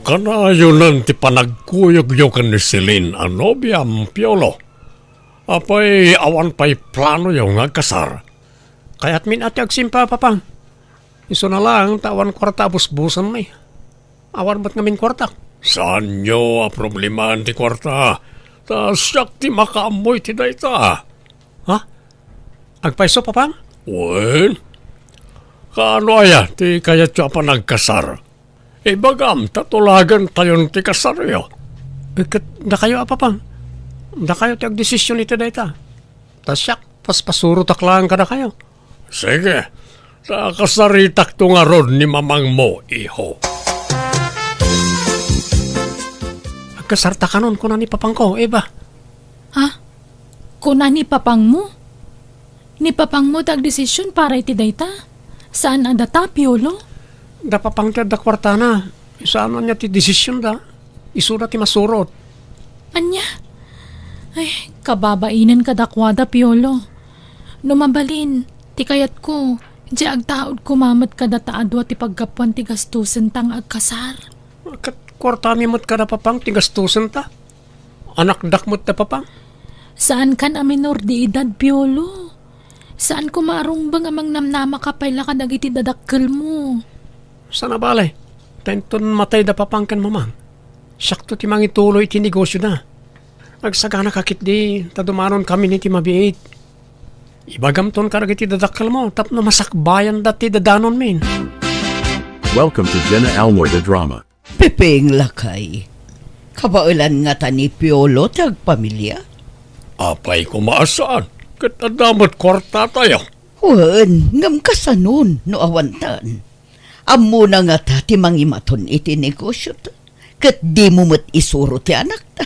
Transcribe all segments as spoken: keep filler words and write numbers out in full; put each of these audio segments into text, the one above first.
Kanayonan ti panagkuyogyo ken ni Celine a nobiam, Piolo. Apay awan pay planoyo nga agkasar? Kayatmin a ti agsimpa, Papa. Isuna laeng ta awan kuarta a busbusenmi. Awan met ngamin kuarta. Saanyo a problemaan ti kuarta? Ta siak ti makaammo iti dayta. Ha? Agpayso, Papa? Wen? Kaano aya ti kayatyo a panagkasar? Ibagam ta tulagentayon ti kasaryo. Eh, ket dakayo a, Papa? Dakayo ti agdesision iti dayta. Ta siak, paspasurotak laeng kadakayo. Sige, ta kasaritakto ngarud ni mamangmo, iho. Agkasarta kanon, kuna ni papangko, Eva. Ha? Kuna ni papangmo? Ni papangmo ti agdesision para iti dayta? Saan a data, Piolo? Da papang ti adda kuartana. Saan ania ti desisionda? Isuda ti masurot. Ania? Ay, kababainen kadakuada, Piolo. No mabalin, ti kayatko, diay agtaud koma met kadata a dua ti paggapuan ti gastosenta nga agkasar. Ket kuartami met kada papang ti gastosenta? Anakdak met da papang? Saankan a minor de edad, Piolo. Saan koma a rumbeng a mangnamnamaka pay la kadagiti dadakkelmo. Saan a bale, ta inton matay da papang ken mamang, siakto ti mangituloy iti negosyoda. Agsaganaka ketdi ta dumanonkamin iti mabiit. Ibagamton kadagiti dadakkelmo tapno masakbayanda ti dadanonmin. Welcome to Jenna Almoy the Drama. Piping, lakay, kabaelan ngata ni Piolo ti agpamilia? Apay koma a saan, ket adda met kuartatayo. Wen, ngem kasanon no awantan? Ammona ngata ti mangimaton iti negosyota, ket dimo met isuro ti anakta.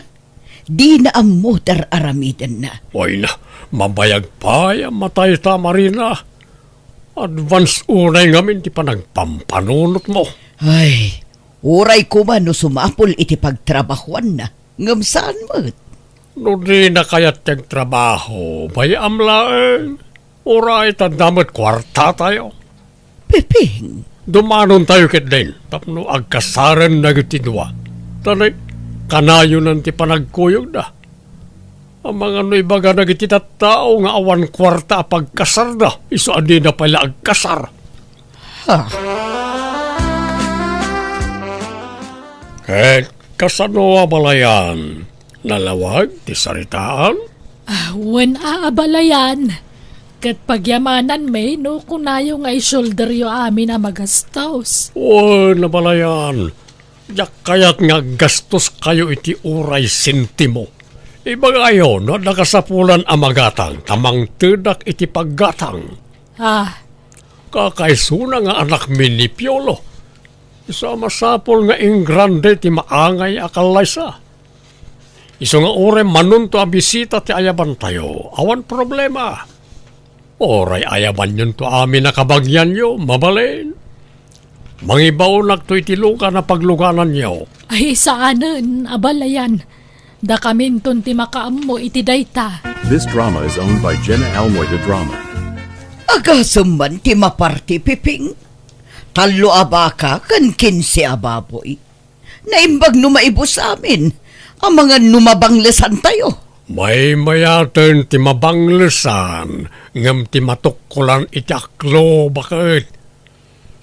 Dina ammo ti ar-aramidenna. Wayna, mabayag pay a matayta, Marina. Advance unay ngamin ti panagpampanunotmo. Ay, uray koma no sumapul iti pagtrabahuanna, ngem saan met. No dina kayat ti agtrabaho, bay-am laeng. Uray ta adda met kuartatayo. Piping. Dumanontayo ketdin tapno agkasaren dagiti dua. Ta ni, kanayonan ti panagkuyogda. Amangan no ibaga dagiti tattao nga awan kuarta a pagkasarda, isu a dina pay la agkasar. Ha? Ket kasano a balayan? Nalawag ti saritaan? Ah, wen a, abalayan. Ket pagyamananmi no kunayo nga i-shoulderyo amin a magastos. Wen, abalayan. Diak kayat nga aggastoskayo iti uray sentimo. Ibagayo no adda kasapulan a magatang ta mangtedak iti paggatang. Ah. Kakaisuna nga anakmi ni Piolo. Isu a masapul nga ingrande ti maangay a kallaysa. Isu nga uray manunto a bisita ti ayabantayo, awan problema. Uray ayabanyonto amin a kabagianyo, mabalin. Mangibaonakto iti lugan a paglugananyo. Ay, saanen, abalayan. Dakaminton ti makaammo iti dayta. This drama is owned by Jenna Almoy the Drama. Agasem man ti maparti, Piping. Tallo a baka ken kinse a baboy. Naimbag no maibus amin, amangan no mabanglesantayo. Maymayaten ti mabanglesan, ngem ti matukkolan iti aklo, baket.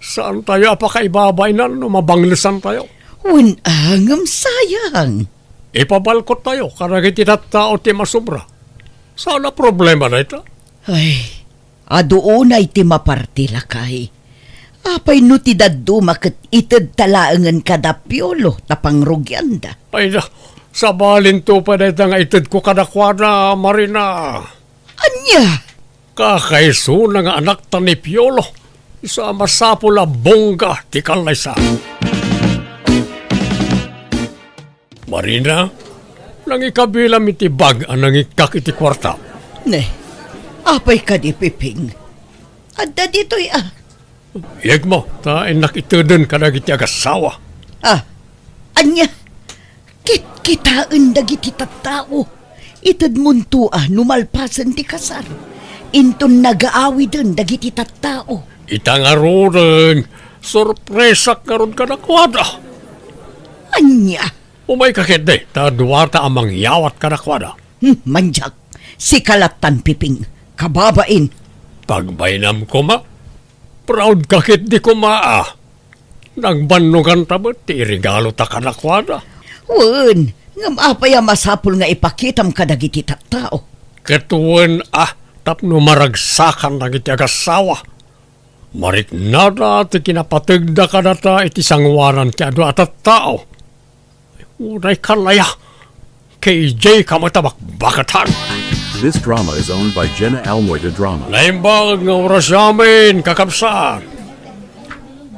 Saantayo a pakaibabainan no mabanglesantayo. Wen a, ngem sayang. Ipabalkottayo kadagiti tattao ti masobra. Saan a problema dayta. Ay, adu unay ti maparti, lakay. Apay no ti dadduma ket itedta laengen kada Piolo ta pangrugianda? Ay da, sabalinto pay dayta nga itedko kadakuada, Marina. Ania? Kakaisuna nga anakta ni Piolo. Isu a masapul a bongga ti kallaysa. Marina, nangikabilam iti bag a nangikkak iti kuarta. Ne, apay kadi, Piping? Adda ditoy a. Yegmo, ta innak iteden kadagiti agassawa. Ah, ania? Kitkitaen dagiti tattao. Itedmonto a no malpasen ti kasar, inton nagaawiden dagiti tattao. Ita ngaruden, sorpresak ngarud kadakuada. Ania? Umayka ketdi, ta duata a mangyawat kadakuada. Hmm, manyak. Sika lattan, Piping. Kababain. Pagbainam koma. Proud ka ketdi koma, a. Nagbannoganta met ti iregalota kadakuada. Wen, ngem apay a masapul nga ipakitam kadagiti tattao? Ket wen, a, tapno maragsakan dagiti agassawa. Mariknada ti kinapategda kadata iti sangoanan ti adu a tattao. Unay kalaya, K J ka met a bakbakatan. This drama is owned by Jenna Almoy de Drama. Naimbag nga oras amin, kakabsat.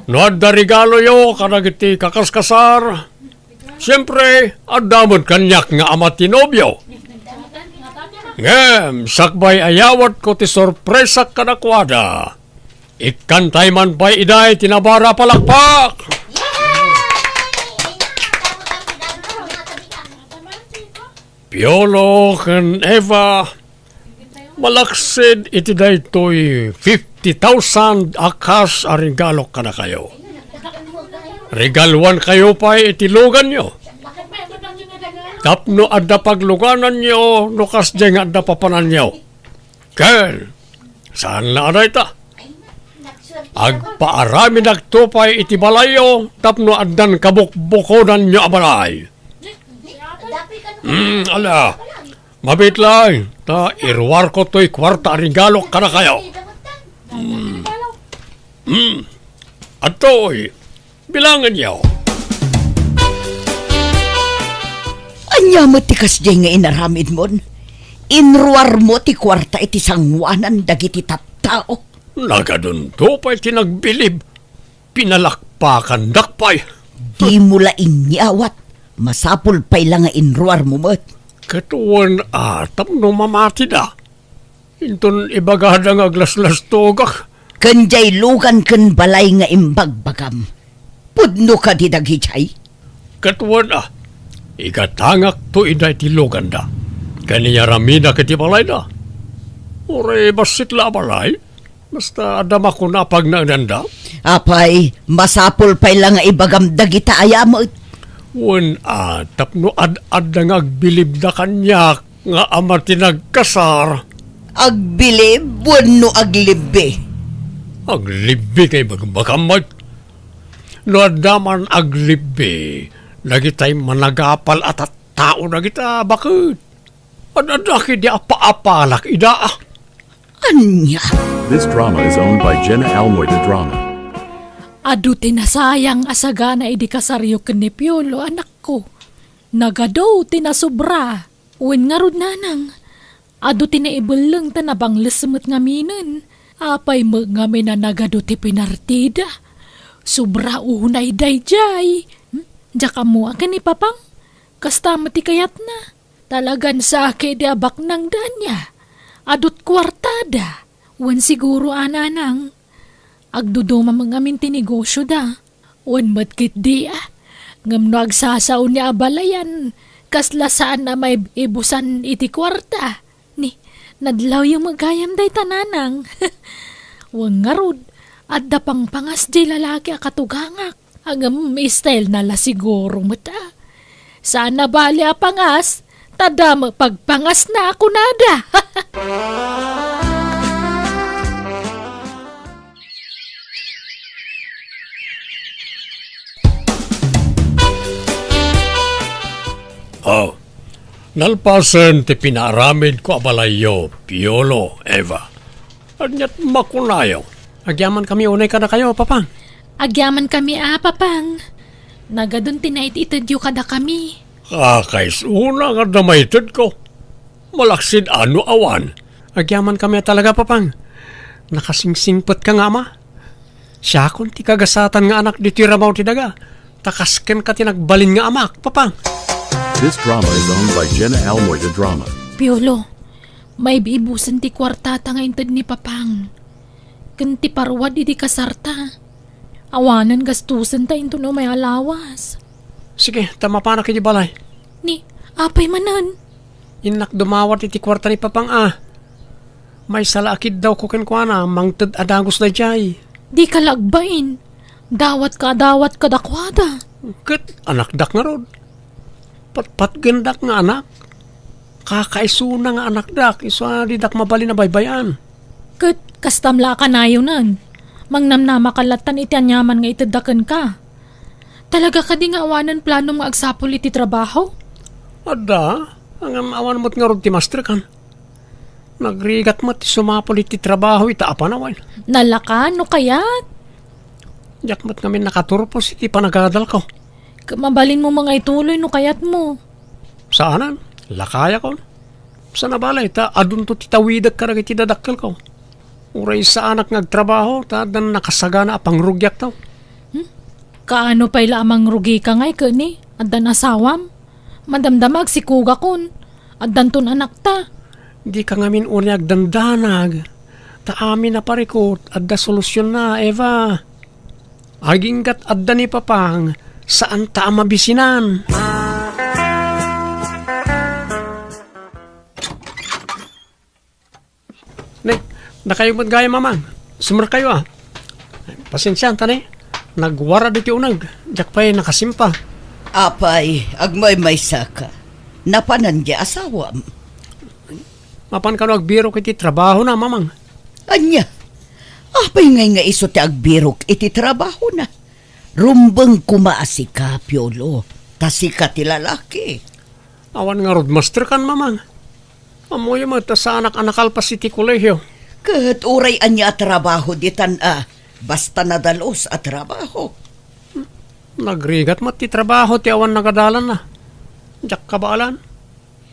No adda regaloyo kadagiti kakaskasar, siempre, adda met kaniak nga ama ti nobio. Ngem, sakbay a yawatko ti sorpresak kadakuada. Ikkantay man pay iday ti nabara a palakpak! Piolo ken Eva, malaksid iti daytoy fifty thousand a cash a regalok kadakayo. Regaluankayo pay iti luganyo. Tapno adda paglugananyo no kasdiay nga adda papananyo. Ken, saan la a dayta. Agpaaramidakto pay iti balayyo tapno addan kabukbukodanyo a balay. Hmm, ala, mabiit laeng, ta iruarko toy kuarta a regalok kadakayo. Hmm. Hmm. Adtoy, bilangenyo. Ania met ti kasdiay nga inaramidmon? Inruarmo ti kuarta iti sangoanan dagiti tattao. Nagadunto pay ti nagbilib. Pinalakpakandak pay. Dimo la inyawat. Masapul pay la nga inruarmo met. Ket wen a tapno mamatida. Inton ibagada nga aglaslastogak. Ken diay lugan ken balay nga imbagbagam, pudno kadi dagidiay? Ket wen a, igatangakto ida iti luganda, ken iyaramidak iti balayda. Uray bassit la a balay, basta adda makuna a pagnaedanda. Apay, masapul pay la nga ibagam dagita aya met. Wen a, tapno ad-adda nga agbilibda kaniak, nga ama ti nagkasar. Agbilib wenno aglibbi? Aglibbi kay bagbagam met. No adda man aglibbi, dagitay managapal a tattao dagita baket. Ad-adda kadi a paapalak ida. Ania? This drama is owned by Jenna Almoy de Drama. Adu ti nasayang a sagana idi kasaryo ken ni Piolo, anakko. Nagadu ti nasobra. Wen ngarud, nanang, adu ti naibelleng ta nabangles met ngaminen. Apay met ngamin a nagadu ti pinartida? Sobra unay daydiay. Hmm? Diak ammo a ken ni Papang, kasta met ti kayatna. Talagan saki di a baknangda ania. Adut kuartada. Wen siguro a, nanang. Agduduma met ngamin ti negosioda. Wen met ketdi a. Ngem no agsasaonen a balayan, kasla saan a maib-ibusan iti kuarta. Ni, nadlawyo met gayam dayta, nanang. Wen ngarud, adda pangpangas diay lalaki a katugangak. Ngem style na la siguro met a. Saan a bali a pangas, ta damo pagpangasna a kunada. Oh, nalpasen ti pinaaramidko a balayyo, Piolo, Eva. Ania't makunayo? Agyamankami unay kadakayo, Papang. Agyamankami a, Papang. Nagadun ti naititedyo kadakami. Kakaisuna nga adda maitedko. Malaksid a no awan. Agyamankami a talaga, Papang. Nakasingsingpetka nga ama. Siakon ti kagasatan nga anak ditoy ramaw ti daga. Ta kas kenka ti nagbalin nga amak, Papang. This drama is owned by Jenna Almoy de Drama. Piolo, maib-ibusen ti kuartata nga inted ni Papang. Ken ti parwad idi kasarta. Awanen gastosenta inton umay a lawas. Sige, ta mapanak iti balay. Ni, apay manen? Innak dumawat iti kuarta ni Papang a. Maysa la a kiddawko kenkuana, mangted a dagus daydiay. Dika la agbain. Dawatka a dawat kadakuada. Ket anakdak ngarud. Patpatgendak nga anak. Kakaisuna nga anakdak, isu a didak mabalin a baybay-an. Ket kastam la a kanayonan. Mangnamnama ka lattan iti aniaman nga itedda kenka. Talaga kadi nga awanen planom nga agsapul iti trabaho? Adda, ngem awan met ngarud ti masterkan. Nagrigat met ti sumapul iti trabaho ita a panawen. Nalaka no kayat? Diak met ngamin nakaturpos iti panagadalko. Ket mabalinmo nga ituloy no kayatmo. Saanen, lakayakon. Sana balay ta adunto ti tawidek kadagiti dadakkelko. Uray saanak nga agtrabaho ta addan nakasagana a pangrugiakto. Hmm? Kaano pay la a mangrugika ngay ket ni addan asawam? Madamdama agsikugakon. Addanton anakta. Dika ngamin unay agdandanag. Ta amin a parikut, adda solusionna, Eva. Aginggat adda ni Papang, saanta a mabisinan. Ne, dakayo met gayam, Mamang. Sumrekayo, a. Pasensianta ni. Nagwarad iti uneg. Diak pay nakasimpa. Apay, agmaymaysaka. Napanan di asawam? Mapan kano agbirok iti trabahona, Mamang. Ania? Apay ngay nga isu ti agbirok iti trabahona? Rumbeng koma a sika, Piolo. Ta sika ti lalaki. Awan ngarud masterkan, Mamang. Ammoyo met ta saanak a nakalpas iti kolehio. Ket uray ania a trabaho ditan a, basta nadalus a trabaho. Nagrigat met ti trabaho ti awan nagadalanna. Diak kabaelan.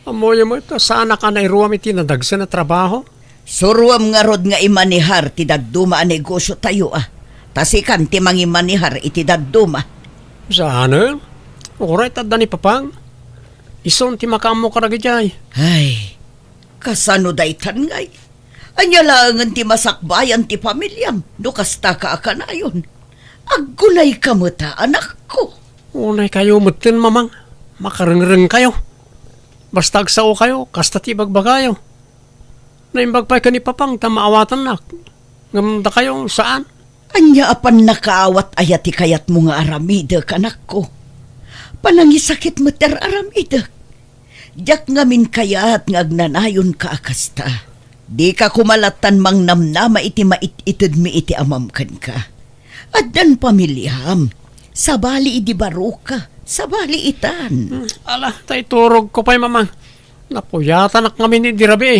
Ammoyo met ta saanak a nairuam iti nadagsen a trabaho. Suroam ngarud nga imanehar ti dadduma a negosiotayo a. Ta sikan ti mangimanehar iti dadduma. Saanen? Uray ta adda ni Papang. Isun ti makaammo kadagijay. Ay, kasano daytan ngay? Ania laengen ti masakbayan ti familiam no kastaka a kanayon? Aggunayka met a, anakko. Unaykayo metten, Mamang. Makarengrengkayo. Basta agsaokayo, kasta ti ibagbagayo. Naimbag pay ken ni Papang ta maawatannak. Ngem dakayo, saan. Ania a pannakaawat aya ti kayatmo nga aramidek, anakko? Panangisakit met ti ar-aramidek. Diak ngamin kayat nga agnanayonka a kasta. Dika koma lattan mangnamnama iti mait-itedmi iti amam kenka. Addan pamiliam. Sabali idi baroka. Sabali itan. Hmm, ala, ta iturogko pay, Mamang. Napuyatanak ngamin idi rabii.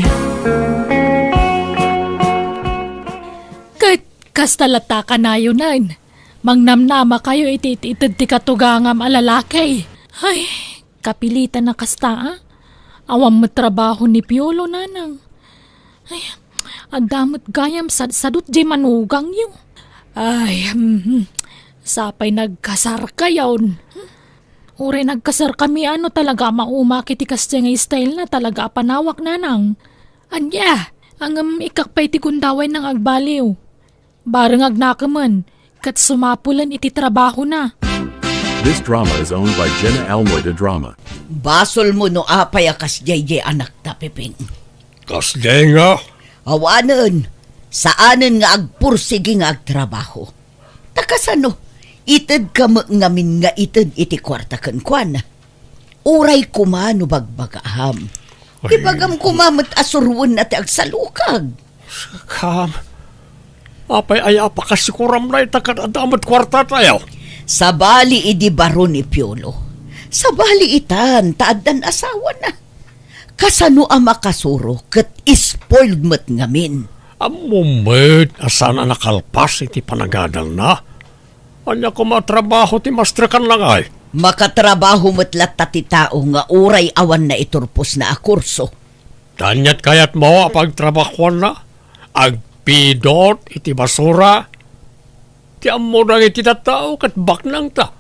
Ket kasta latta kanayonan. Mangnamnamakayo iti it-ited ti katugangam a lalaki. Ay, kapilitan a kasta, a. Awan met trabaho ni Piolo, nanang. Ay, adda met gayam sadsadot diay manugangyo. Ay, mhm. Sapay nagkasarkayon. Uray nagkasarkami, ano, talaga a maumak iti kasdiay nga style na, talaga a panawak, nanang. Ania, ngem ikkak pay ti gundaway nang agbaliw. Bareng agnakemen, ket sumapulen iti trabahona. This drama is owned by Jenna Almoy de Drama. Basolmo no apay a kasdiay diay anakta, Pepeng. Kasdiay nga? Awanen, saanen nga agpursigi nga agtrabaho. Ta kasano, itedka met ngamin nga ited iti kuarta kenkuana. Uray koma no bagbagaam. Ay. Ibagam koma met a suroenna ti agsalukag. Sakam. Apay aya a pakasikoram dayta ket adda met kuartatayo? Sabali idi baro ni Piolo. Sabali itan ta addan asawana. Kasano a makasuro ket spoiled met ngamin? Ammom met a saan a nakalpas iti panagadalna. Ania koma a trabaho ti masterkan, nangay? Makatrabaho met latta ti tao nga uray awan naiturposna a kurso. Ania ti kayatmo a pagtrabahoanna? Agpidot iti basura? Ti ammo dagiti tattao ket baknangta.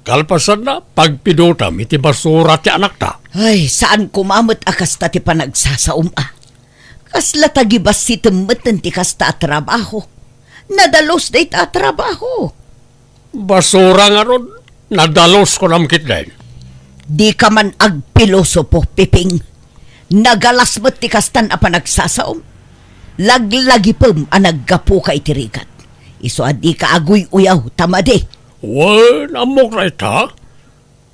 Kalpasanna, pagpidotam iti basura ti anakta. Ay, saan koma met a kasta ti panagsasaom a. Kasla tagibassitem metten ti kasta a trabaho. Nadalus dayta a trabaho. Basura ngarud, nadalus kunam ketdin. Dika man agpilosopo, Piping. Nagalas met ti kastan a panagsasaom. Laglagipem a naggapuka iti rigat. Isu a dika aguy-uyaw ta madi. Wen, ammok dayta.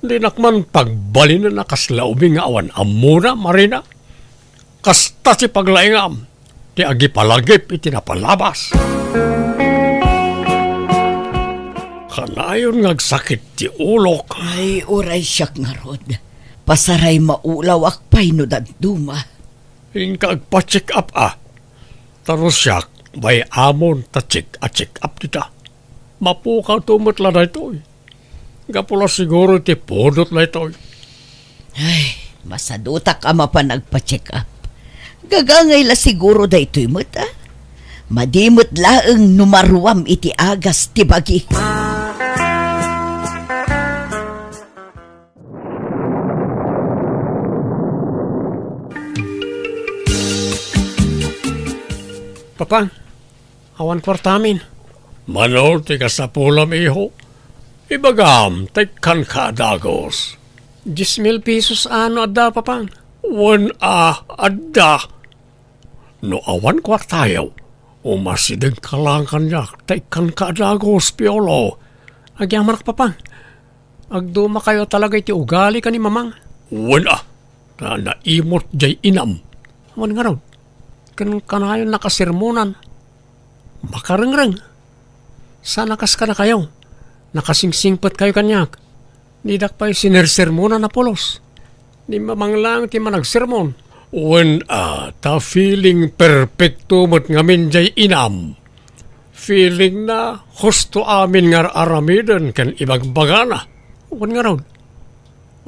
Dinak man pagbalinen a kasla ubing nga awan ammona, Marina. Kasta ti paglaingam ti agipalagip iti napalabas. Kanayon nga agsakit ti ulok. Ay, uray siak ngarud. Pasaray maulawak pay no dadduma. Inka agpa-check up a. Ta no siak, bay-amon ta check a check up dita. Mapukawto met la daytoy. Gapu la siguro iti pudot daytoy. Ay, masadutak a mapan agpa-check up. Gagangay la siguro daytoy met, a? Madi met laeng no maruam iti agas ti bagi. Papa, awan kuartamin. Mano ti kasapulam, iho? Ibagam, ta ikkanka a dagus. Dies mil pesos a no adda, Papa. Wen a, adda. No awan kuartayo, umasidegka laeng kaniak, ta ikkanka a dagus, Piolo. Agyamanak, Papa. Agdumakayo talaga iti ugali ken ni Mamang. Wen a, ta naimot jay inam. Wen ngarud, ken kanayon nakasermonan. Makarengreng. Saan a kas kadakayo, nakasingsingpetkayo kaniak. Didak pay sinersermonan a pulos. Ni Mamang laeng ti managsermon. Wen a, ta feeling perfecto met ngamin jay inam. Feeling na husto amin nga ar-aramiden ken ibagbagana. Wen ngarud.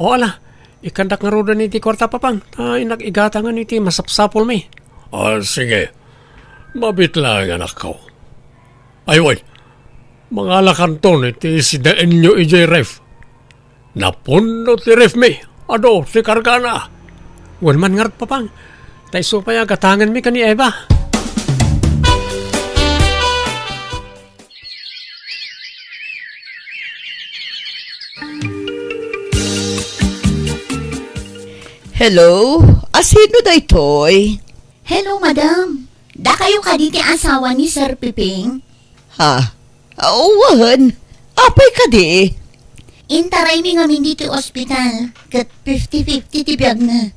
O ala, ikkandak ngaruden iti kuarta, Papang, ta innak igatangen iti masapsapulmi. Ah, sige. Mabit laeng, anakko. Ay, wen, mangalakanton iti sidaenyo idiay ref. Napunno ti refmi. Adu ti kargana. Wen man ngarud, Papang. Ta isu pay a gatangenmi ken ni Eva. Hello? Asino daytoy? Hello, madam. Dakayo kadi ti asawa ni Sir Piping? Ha? Awan. Apay kadi? Intaraymi ngamin ditoy ospital, ket fifty fifty ti biagna.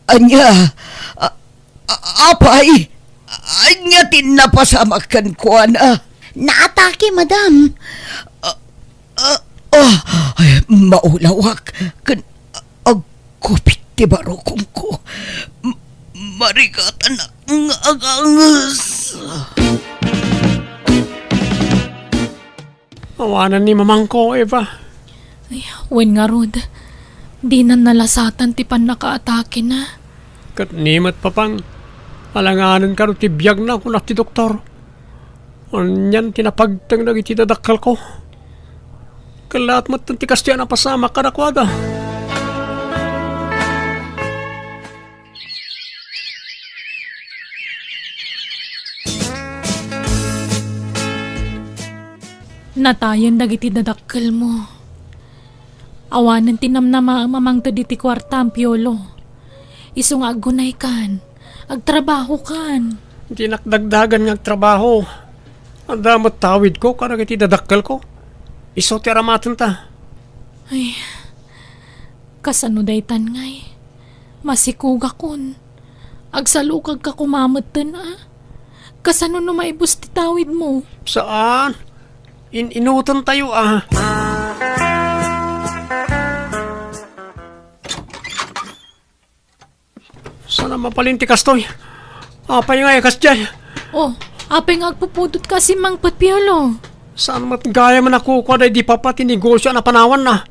Ania? A-, a-, apay? Ania ti napasamak kenkuana? Naatake, madam. A-, a-, a-, ay, maulawak. Ken ag-, Kupit ti barukongko. M-, marigatan nga aganges. Awanan ni mamangko, Eva. Ay, wen ngarud, dinan nalasatan ti pannakaatakena. Ket ni met, Papang, alanganen kano ti biagna, kuna ti doktor. Anian ti napagteng dagiti dadakkelko? Kellaat met ti kastoy a napasamak kadakuada. Natayen dagiti dadakkelmo. Awanen ti namnamaem a mangted iti kuartam, Piolo. Isu nga aggunaykan, agtrabahokan. Dinak dagdagan nga agtrabaho. Adda met tawidko kadagiti dadakkelko. Isu ti aramatenta. Ay, kasano daytan ngay? Masikugakon. Agsalukagka koma metten a. Kasano no maibus ti tawidmo? Saan? In-inutentayo a. Saan a mabalin ti kastoy? Apay nga ikas jay? Oh, apay nga agpupudotka a simmangpet, Piolo? Saan met gayam a kukua daydi papa ti negosio a napanawanna?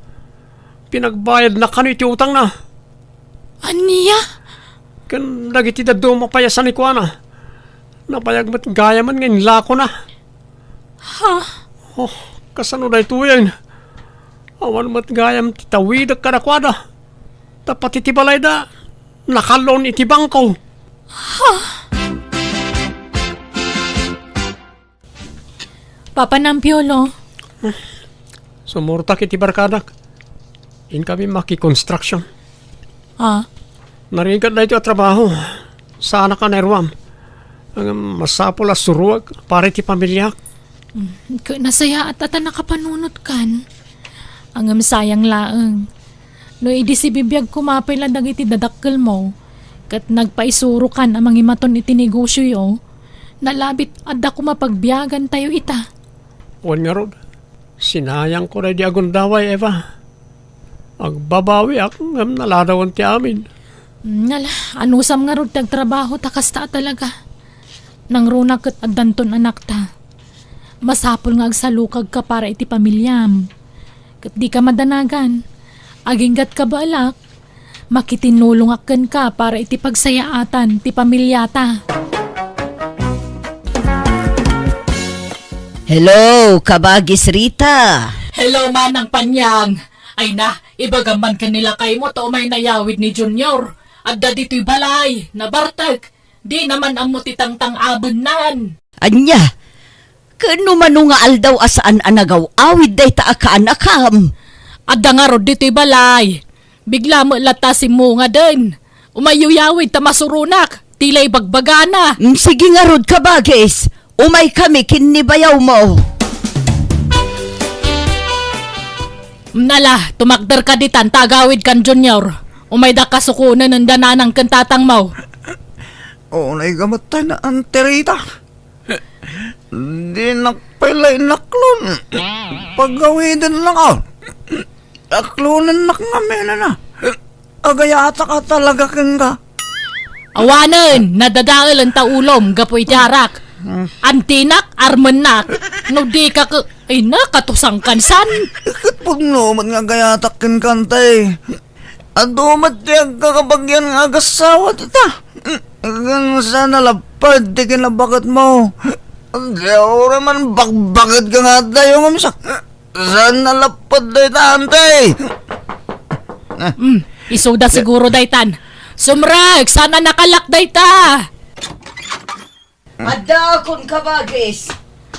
Pinagbayadna kano iti utangna. Ania? Ken dagiti dadduma pay a sanikuana. Nabayag met gayamen nga inlakona. Ha? Oh, kasano daytoyen? Awan met gayam ti tawidek kadakuada. Ta pati ti balayda, nakal-on iti bangko. Ha? Papanam, Piolo. Sumurtak iti barkadak. Inkami makikonstruction. Ah? Narigat daytoy a trabaho. Saanak a nairuam. Ngem masapul a suroek para iti pamiliak. Mm, ket nasayaat a ta nakapanunotkan. Ngem sayang laeng. No idi sibibiag koma pay la dagiti dadakkelmo, ket nagpaisurokan a mangimaton iti negosioyo, nalabit adda koma pagbiagantayo ita. Wen ngarud, sinayangko daydi agundaway, Eva. Agbabawiak ngem naladawen ti amin. Mm, ala, anusam ngarud ti agtrabaho ta kasta a talaga. Nangruna ket addanton anakta. Masapul nga agsalukagka para iti pamiliam. Ket dika madanagan. Aginggat kabaelak, makitinulongak kenka para iti pagsayaatan ti pamiliata. Hello, kabagis Rita. Hello, Manang Panyang. Ay na, ibagam man ken ni lakaymo ta umay nayawid ni Junior. Adda ditoy balay, nabartek. Dina man ammo ti tangtang-abennan. Ania? Ken no mano nga aldaw a saan a nagaw-awid dayta a kaanakam? Adda ngarud ditoy balay. Bigla met latta simmungaden. Umayyo yawid ta masuronak. Ti la ibagbagana. Mm, sige ngarud, kabagis. Umaykami ken ni bayawmo. Mm, ala, tumakderka ditan ta agawidkan, Junior. Umayda kasukonen enda nanang ken tatangmo. Unay gamet tayo na, Auntie Rita. Dinak pay la inaklon. Pagawiden lang, ah. Aklonennak ngamin, ana. Agayatak a talaga kenka. Awanen, nadadaelen ta ulom gapu iti arak. Antinak, armennak. No dika ke-, ay na, katusang kansan. Ket pudno met nga agayatak kenka, Auntie. Adu met ti agkakabagian nga agassawa dita. Ken saan a lapad ti kinabaketmo. Di uray man bakbaket ka nga adda, ngem sa-, saan a lapad dayta, Auntie. Mm, isuda siguro daytan. Sumrek, saan a nakalak dayta. Addaakon, kabagis.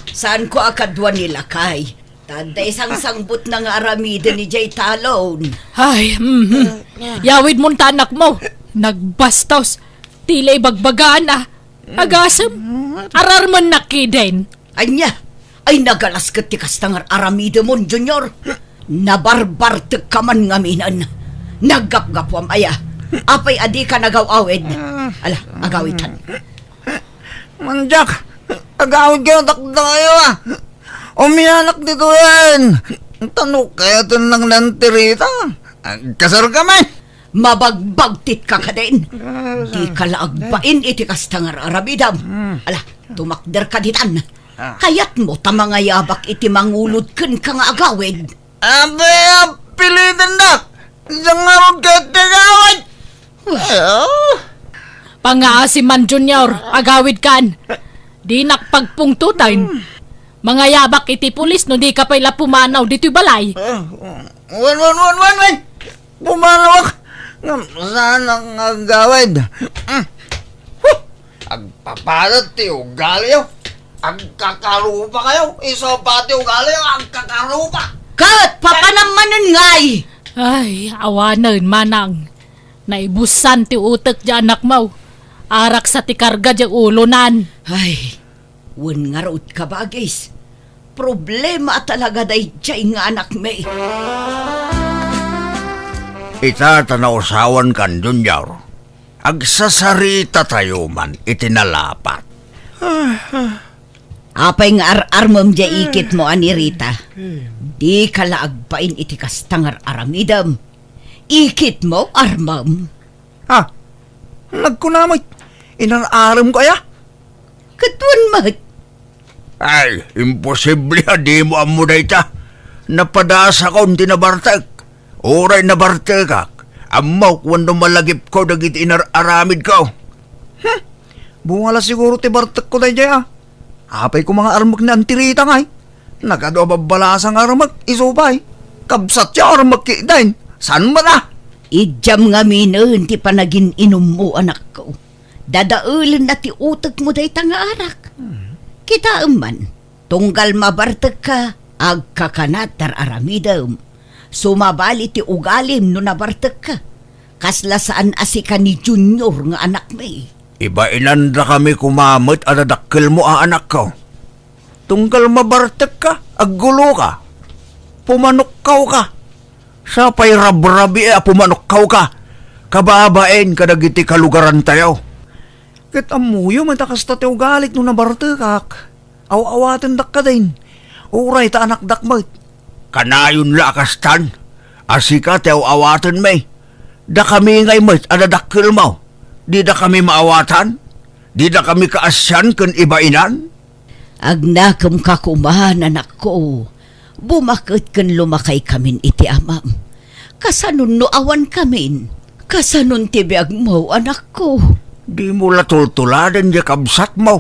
Saanko a kadua ni lakay. Ta adda isangsangbutna nga aramiden idiay talon. Ay, mhm. Yawidmon ta anakmo. Nagbastos. Ti la ibagbagana. Agasem. Ararmennak kiden. Ania? Ay, nagalas ket ti kasta nga aramidemon, Junior. Nabarbartekka man ngaminen. Naggapgapuam aya. Apay a dika nagaw-awid? Ala, agawidtan. Mandiak, agawidkayo dakdakayo, a. Umianak ditoyen. Ta no kayaten lang ni Auntie Rita, agkasarkami. Mabagbagtitka kadin. Dika la agbain iti kasta nga aramidem. Ala, tumakderka ditan. Kayatmo ta mangayabak iti mangulod kenka nga agawid? Apay a pilidendak? Diak ngarud ket ti agawid. Ay, ah. Pangngaasim man, Junior, agawidkan. Dinak pagpungtoten. Mangayabak iti pulis no dika pay la pumanaw ditoy balay. Ah, wen, wen, wen, wen, wen. Pumanawak. Ngem saanak nga agawid. Mm. Huh! Agpapadet ti ugaliyo. Agkakarupa kayo. Isu pay ti ugaliyo, agkakarupa. Ket papanam manen ngay. Ay, awanen, manang. Naibusan ti utek ti anakmo. Araksa ti karga ti ulonan. Ay, wen ngarud, kabagis. Problema a talaga daydiay nga anakmi. Ita ta nausawankan, Junior. Agsasaritatayo man iti nalapat. Apay nga ar-armem diay ikitmo a ni Rita? Dika la agbain iti kasta nga ar-aramidem. Ikitmo, armem. Ah, nagkunam met, inar-aremko aya? Ket wen met. Ay, imposible a dimo ammo dayta. Napadasakon ti nabartek. Uray nabartekak, ammok wenno malagipko dagiti inar-aramidko. Hmm, bunga la siguro ti bartekko daydiay, a. Apay koma nga armek ni Auntie Rita ngay? Nagadu a babbalasa nga armek, isu pay. Kabsat ti armek ketdin. Saan met a? Idiam ngaminen ti panagin-inummo, anakko. Dadaelenna ti utekmo dayta nga arak. Hmm. Kitaem man, tunggal mabartekka, agkakanat ti ar-aramidem. Sumabali ti ugalim no nabartekka. Kasla saan a sika ni Junior nga anakmi. Ibainandakami koma met a dadakkelmo a anakko. Tunggal mabartekka, agguloka, pumanokkawka. Sapay rabrabii a pumanokkawka, kababain kadagiti kalugarantayo. Ket ammoyo met a kasta ti ugalik no nabartekak. Aw-awatendak kadin. Uray ta anakdak met. Kanayon la a kastan, a sika ti aw-awatenmi. Dakami ngay met a dadakkelmo. Didakami maawatan? Didakami kaasian ken ibainan? Agnakemka koma, anakko. Bumaket ken lumakaykamin iti amam. Kasanon no awankamin? Kasanon ti biagmo, anakko? Dimo la tultuladen diay kabsatmo.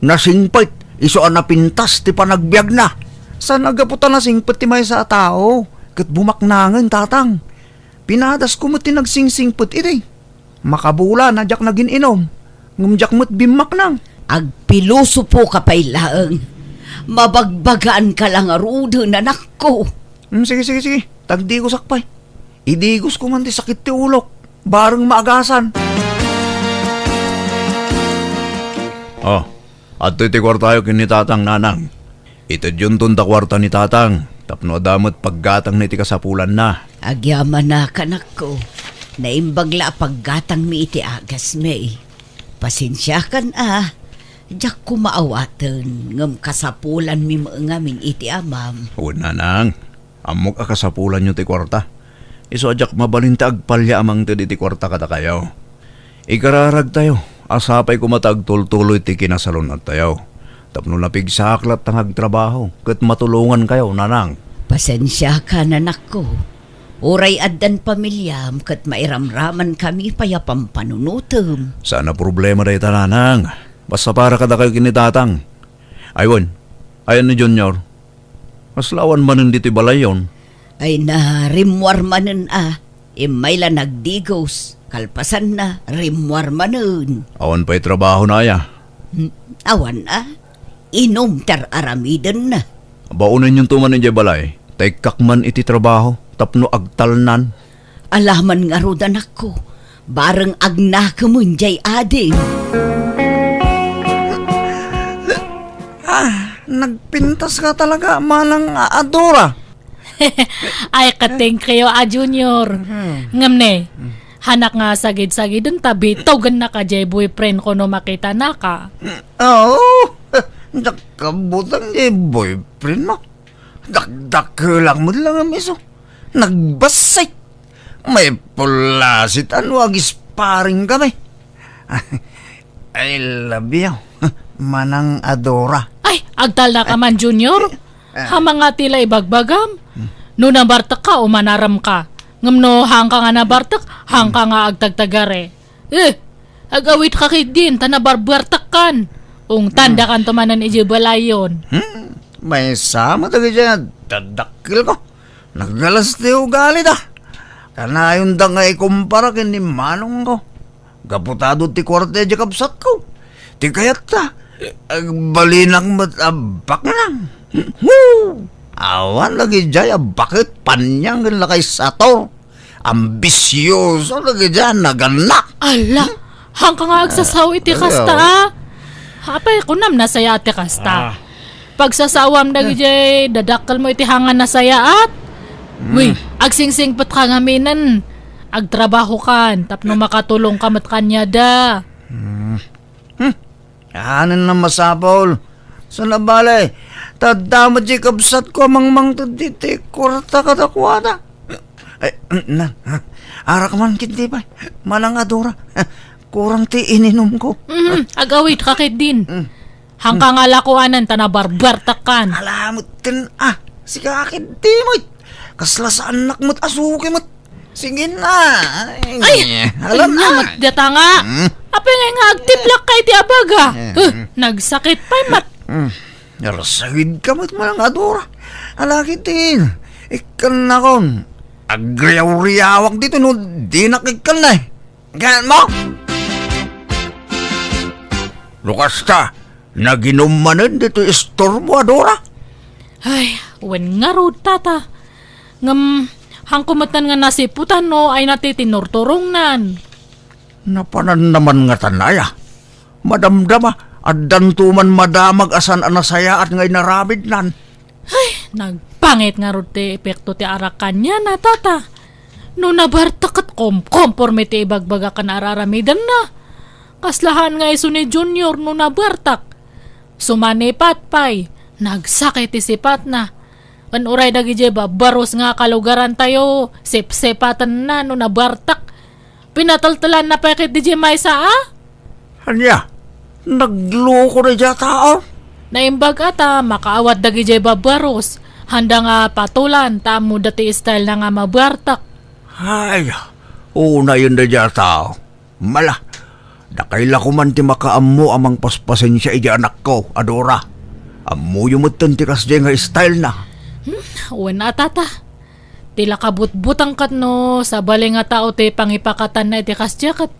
Nasingpet, isu a napintas ti panagbiagna. Saan a gapu ta nasingpet ti maysa a tao, ket bumaknangen, tatang. Pinadasko met ti nagsingsingpet idi. Makabulan a diak nagin-inom, ngem diak met bimmaknang. Agpilosopoka pay laeng. Mabagbagaanka la ngaruden, anakko. Hmm, sige, sige, sige. Tagdigusak pay. Idigosko man ti sakit ti ulok. Bareng maagasan. Oh, adtoy ti kuartayo ken ni Tatang, Nanang. Itedyonton ta kuarta ni Tatang tapno adda met paggatangna iti kasapulanna. Agyamanak, anakko. Naimbag la a paggatangmi iti agasmi. Pasensiakan a, diak koma awaten, ngem kasapulanmi met ngamin iti amam. Wen, Nanang. Ammok a kasapulanyo ti kuarta. Isu a diak mabalin ti agpalya a mangted iti kuarta kadakayo. Ikararagtayo a sapay koma ta agtultuloy ti kinasalun-attayo. Tapno napigsaak latta nga agtrabaho ket matulongankayo, Nanang. Pasensiakan, anakko. Uray addan pamiliam ket mairamramankami pay a pampanunotem. Saan a problema dayta, Nanang. Basta para kadakayo ken ni Tatang. Ay wen, ayan ni Junior? Kasla awan manen ditoy balayyon? Ay, na rimmuar manen a. Immay la nagdigos. Kalpasanna, rimmuar manen. Awan pay trabahona aya? Hmm, awan a. Inum ti ar-aramidenna. Baonenyon to man idiay balay, ta ikkak man iti trabaho tapno agtalnan. Alaman ngarud, anakko, bareng agnakemen diay adim. Ah, nagpintas ka talaga, manang a-, Adora. Ay, katengkayo a Junior. Hmm. Ngem ne, hmm, hanak nga sagid-sagiden ta bitogennak a diay boyfriend ko no makitanaka. Oo, diak kabutang diay boyfriend mo. Dakdakelak met la ngem isu. Nagbassit. Maipullasit a no agisparing kami. I love you, manang Adora. Ay, agtalna ka man, Junior. Ah. Hamanga ti la ibagbagam. Hmm. No nabartek ka o manaram ka. Ngem no haanka nga nabartek, haanka nga agtagtagare. Eh, agawidka ketdin, ta nabarbartekkan. Ungtandakanto manen idiay balayyon. Hmm, maysa met dagiti a dadakkelko. Nagalas ti ugalida. Kanayonda nga ikumpara ken ni manongko. Gapu ta adu ti kuarta idiay kabsatko. Ti kayatta, agbalinak met a baknang. Woo! Awan lagi diay a baket, paniang ken lakay sator. Ambisioso dagiti a nagannak. Ala, hmm? Haanka nga agsasao iti kasta, ah. Apay, kunam nasayaat ti kasta. Ah. Pagsasaoam dagiti dadakkelmo iti haanka nasayaat. Hmm. Wi, agsingsingpetka ngaminen. Agtrabahokan tapno makatulongka met kaniada. Hmm. Hmm. Anen a masapul. Saan a bale, ta adda met diay kabsatko a mangmangted iti kuarta kadakuada. Ay, na, arak man ketdi pay, manang Adora. Kurang ti ininumko. Mhm, agawidka ketdin. Mm. Haanka nga lakuanen ta nabarbartekkan. Ala met ken, ah, sika ketdi met. Kasla saannak met a suki met. Sige na. Ay, alam ania na. Met data nga. Hmm? Apay nga nga agtiplak ka iti abaga? Eh, huh, hmm. Nagsakit pay met. Hmm. Narsagid ka met, manang Adora. Ala ketdin. Ikkannakon. Agriawriawak dito no dinak ikkanna, eh. Ganat mo? No kasta, naginum manen ditoy istormo, Adora? Ay, wen ngarud, tata. Ngem, haanko metten nga nasiputan no ay nati ti nurturongnan. Napanan naman ngatan aya. madamdama, addanto man madamag a saan a nasayaat nga inaramidnan. Ay, nagpangit ngarud ti epekto ti arak kaniana, tata. No nabartak ket komkomporme ti ibagbaga ken araramidenna. Kaslahan nga isu ni Junior no nabartak. Sumanipat pay, nagsakit ti sipatna. Ken uray dagidiay babbarus nga kalugarantayo, sipsipatenna no nabartak. Pinateltelanna pay ket didiay maysa a? Ania? Nagloko daydiay a tao? Naimbag a ta makaawat dagidiay babbarus. Handa nga patulan ta ammoda ti style na nga mabartak. Ay, unayen daydiay a tao. Mala, dakay la koman ti makaammo a mangpaspasensia iti anakko a Dora. Ammoyo metten ti kasdiay nga style na. Hmm, wen a, tata. Ti la kabutbutang ket no sabali nga tao ti pangipakatanna iti kasdiay ket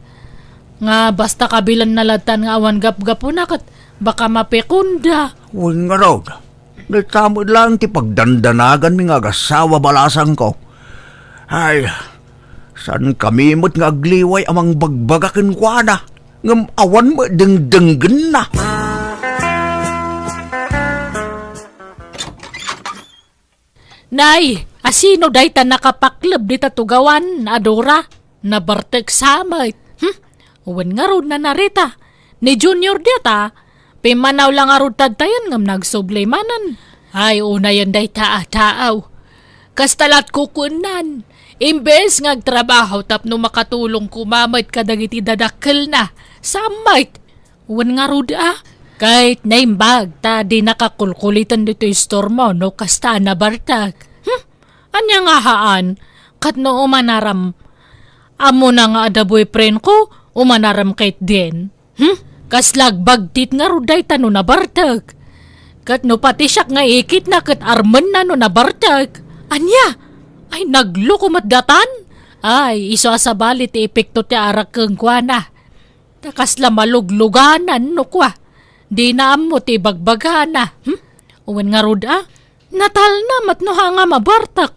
nga basta kabilenna lattan nga awan gapgapuna ket baka mapikonda. Wen ngarud, dayta met laeng ti pagdandanaganmi nga agassawa balasangko. Ay, saankami met nga agliway a mangbagbaga kenkuana, ngem awan met dengdenggenna. Nay, asino dayta nakapakleb dita tugawan a Dora? Nabartek sa met. Hmm? Wen ngarud, Nanarita. Ni Junior dita, pimmanaw la ngarud tadtayen ngem nagsubli manen. Ay, unayen dayta a taaw. Kasta lat kukuennan. Imbes nga agtrabaho tapno makatulong koma met kadagiti dadakkelna, sa met. Wen ngarud a, ket naimbag ta dinaka kulkuliten ditoy istormo no kasta a nabartek. Hmm? Ania nga haan? Ket no umanaram, ammona nga adda boyfriend ko, umanaram ketdin. Hmm? Kasla agbagtit ngarud dayta no nabartek. Ket no pati siak nga ikitna ket armenna no nabartek. Ania? Ay, nagloko met datan? Ay, isu a sabali ti epekto ti arak kenkuana. Ta kasla malugluganan no kua, dina ammo ti ibagbagana. Hmm? Wen ngarud a, natalna met no ha nga mabartek.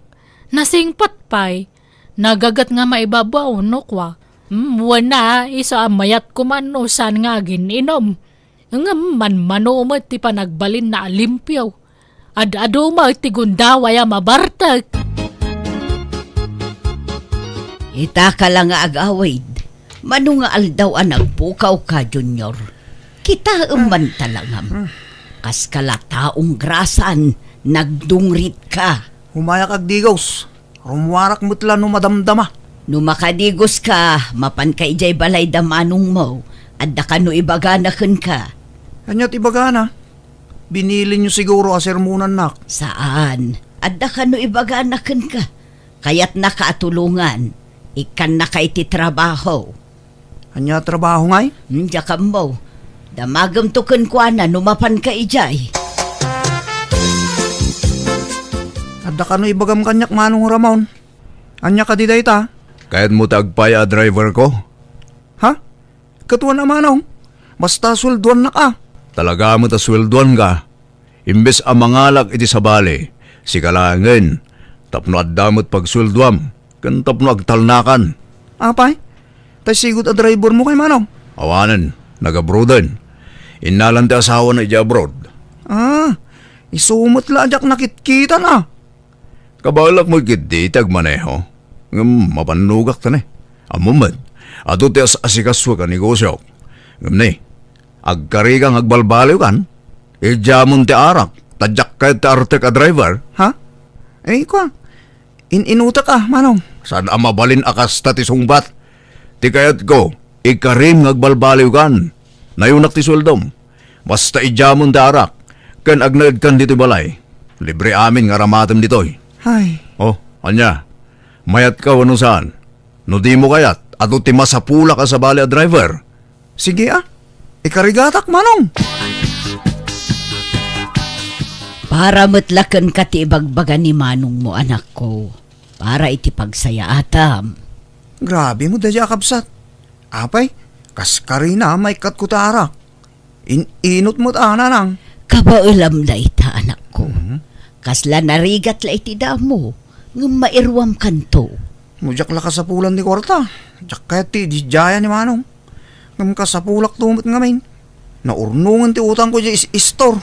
Nasingpet pay, nagaget nga maibabaw no kua. Hmm, wen a, isu a mayat koma no saan nga agin-inom. Ngem manmano met ti panagbalinna a limpio. Ad-adu met ti gundaway a mabartek. Ita ka la nga agawid, mano nga aldaw a nagpukawka, Junior? Kitaem man talangam. Kaska la taong grasan, nagdungritka. Umayak agdigos. Rummuarak met la no madamdama. No makadigoska, mapanka idiay balay da manongmo. Adda kano ibagana kenka. Ania ti ibagana? Binilinyo siguro a sermonannak. Saan. Adda kano ibagana kenka. Kayatnaka a tulongan. Ikkannaka iti trabaho. Ania a trabaho ngay? Hmm, diak ammo. Damagemto kenkuana no mapanka idiay. Adda kano ibagam kaniak, Manong Ramon? Ania kadi dayta? Kayatmo ti agpay a driver ko? Ha? Ket wen a, Manong. Basta sueldoannak a. Talaga met a sueldoanka. Imbes a mangalak iti sabali, sika laengen, tapno adda met pagsueldoam, ken tapno agtalnakan. Apay, tay sigud a drivermo kay, Manong? Awanen, nag-abroaden. Innalan ti asawana idiay abroad. Ah, isu met la a diak nakitkitan a. Kabaelak met ketdi ti agmaneho. Ngem mabannogak ta ne. Ammom met, adu ti as-asikasuek a negosiok. Ngem ne, agkarika nga agbalbaliwkan. Idiamon ti arak, ta diak kayat ti artek a driver. Ha? Eh, kua, in-inutek a, Manong. Saan a mabalin a kasta ti sungbat. Ti kayatko, ikarim nga agbalbaliwkan. Nayunak ti sueldom. Basta idiamon ti arak, ken agnaedkan ditoy balay. Libre amin nga aramatem ditoy. Ay. Oh, ania? Mayatka wenno saan? No dimo kayat, adu ti masapulak a sabali a driver. Sige a. Ikarigatak, Manong. Para met la kenka ti ibagbaga ni manongmo, anakko. Para iti pagsayaatam. Grabe mo, daydiay a kabsat. Apay, kas karina, maikkatko ti arak. In-inut met a, nanang. Kabaelam dayta, anakko. Mhm. Kasla narigat la iti damo, ngem mairuamkanto. No diak la kasapulan ti kuarta, diak kayat ti ididiayan ni Manong. Ngem kasapulakto met ngamin. Naurnongen ti utangko idiay is-, istor.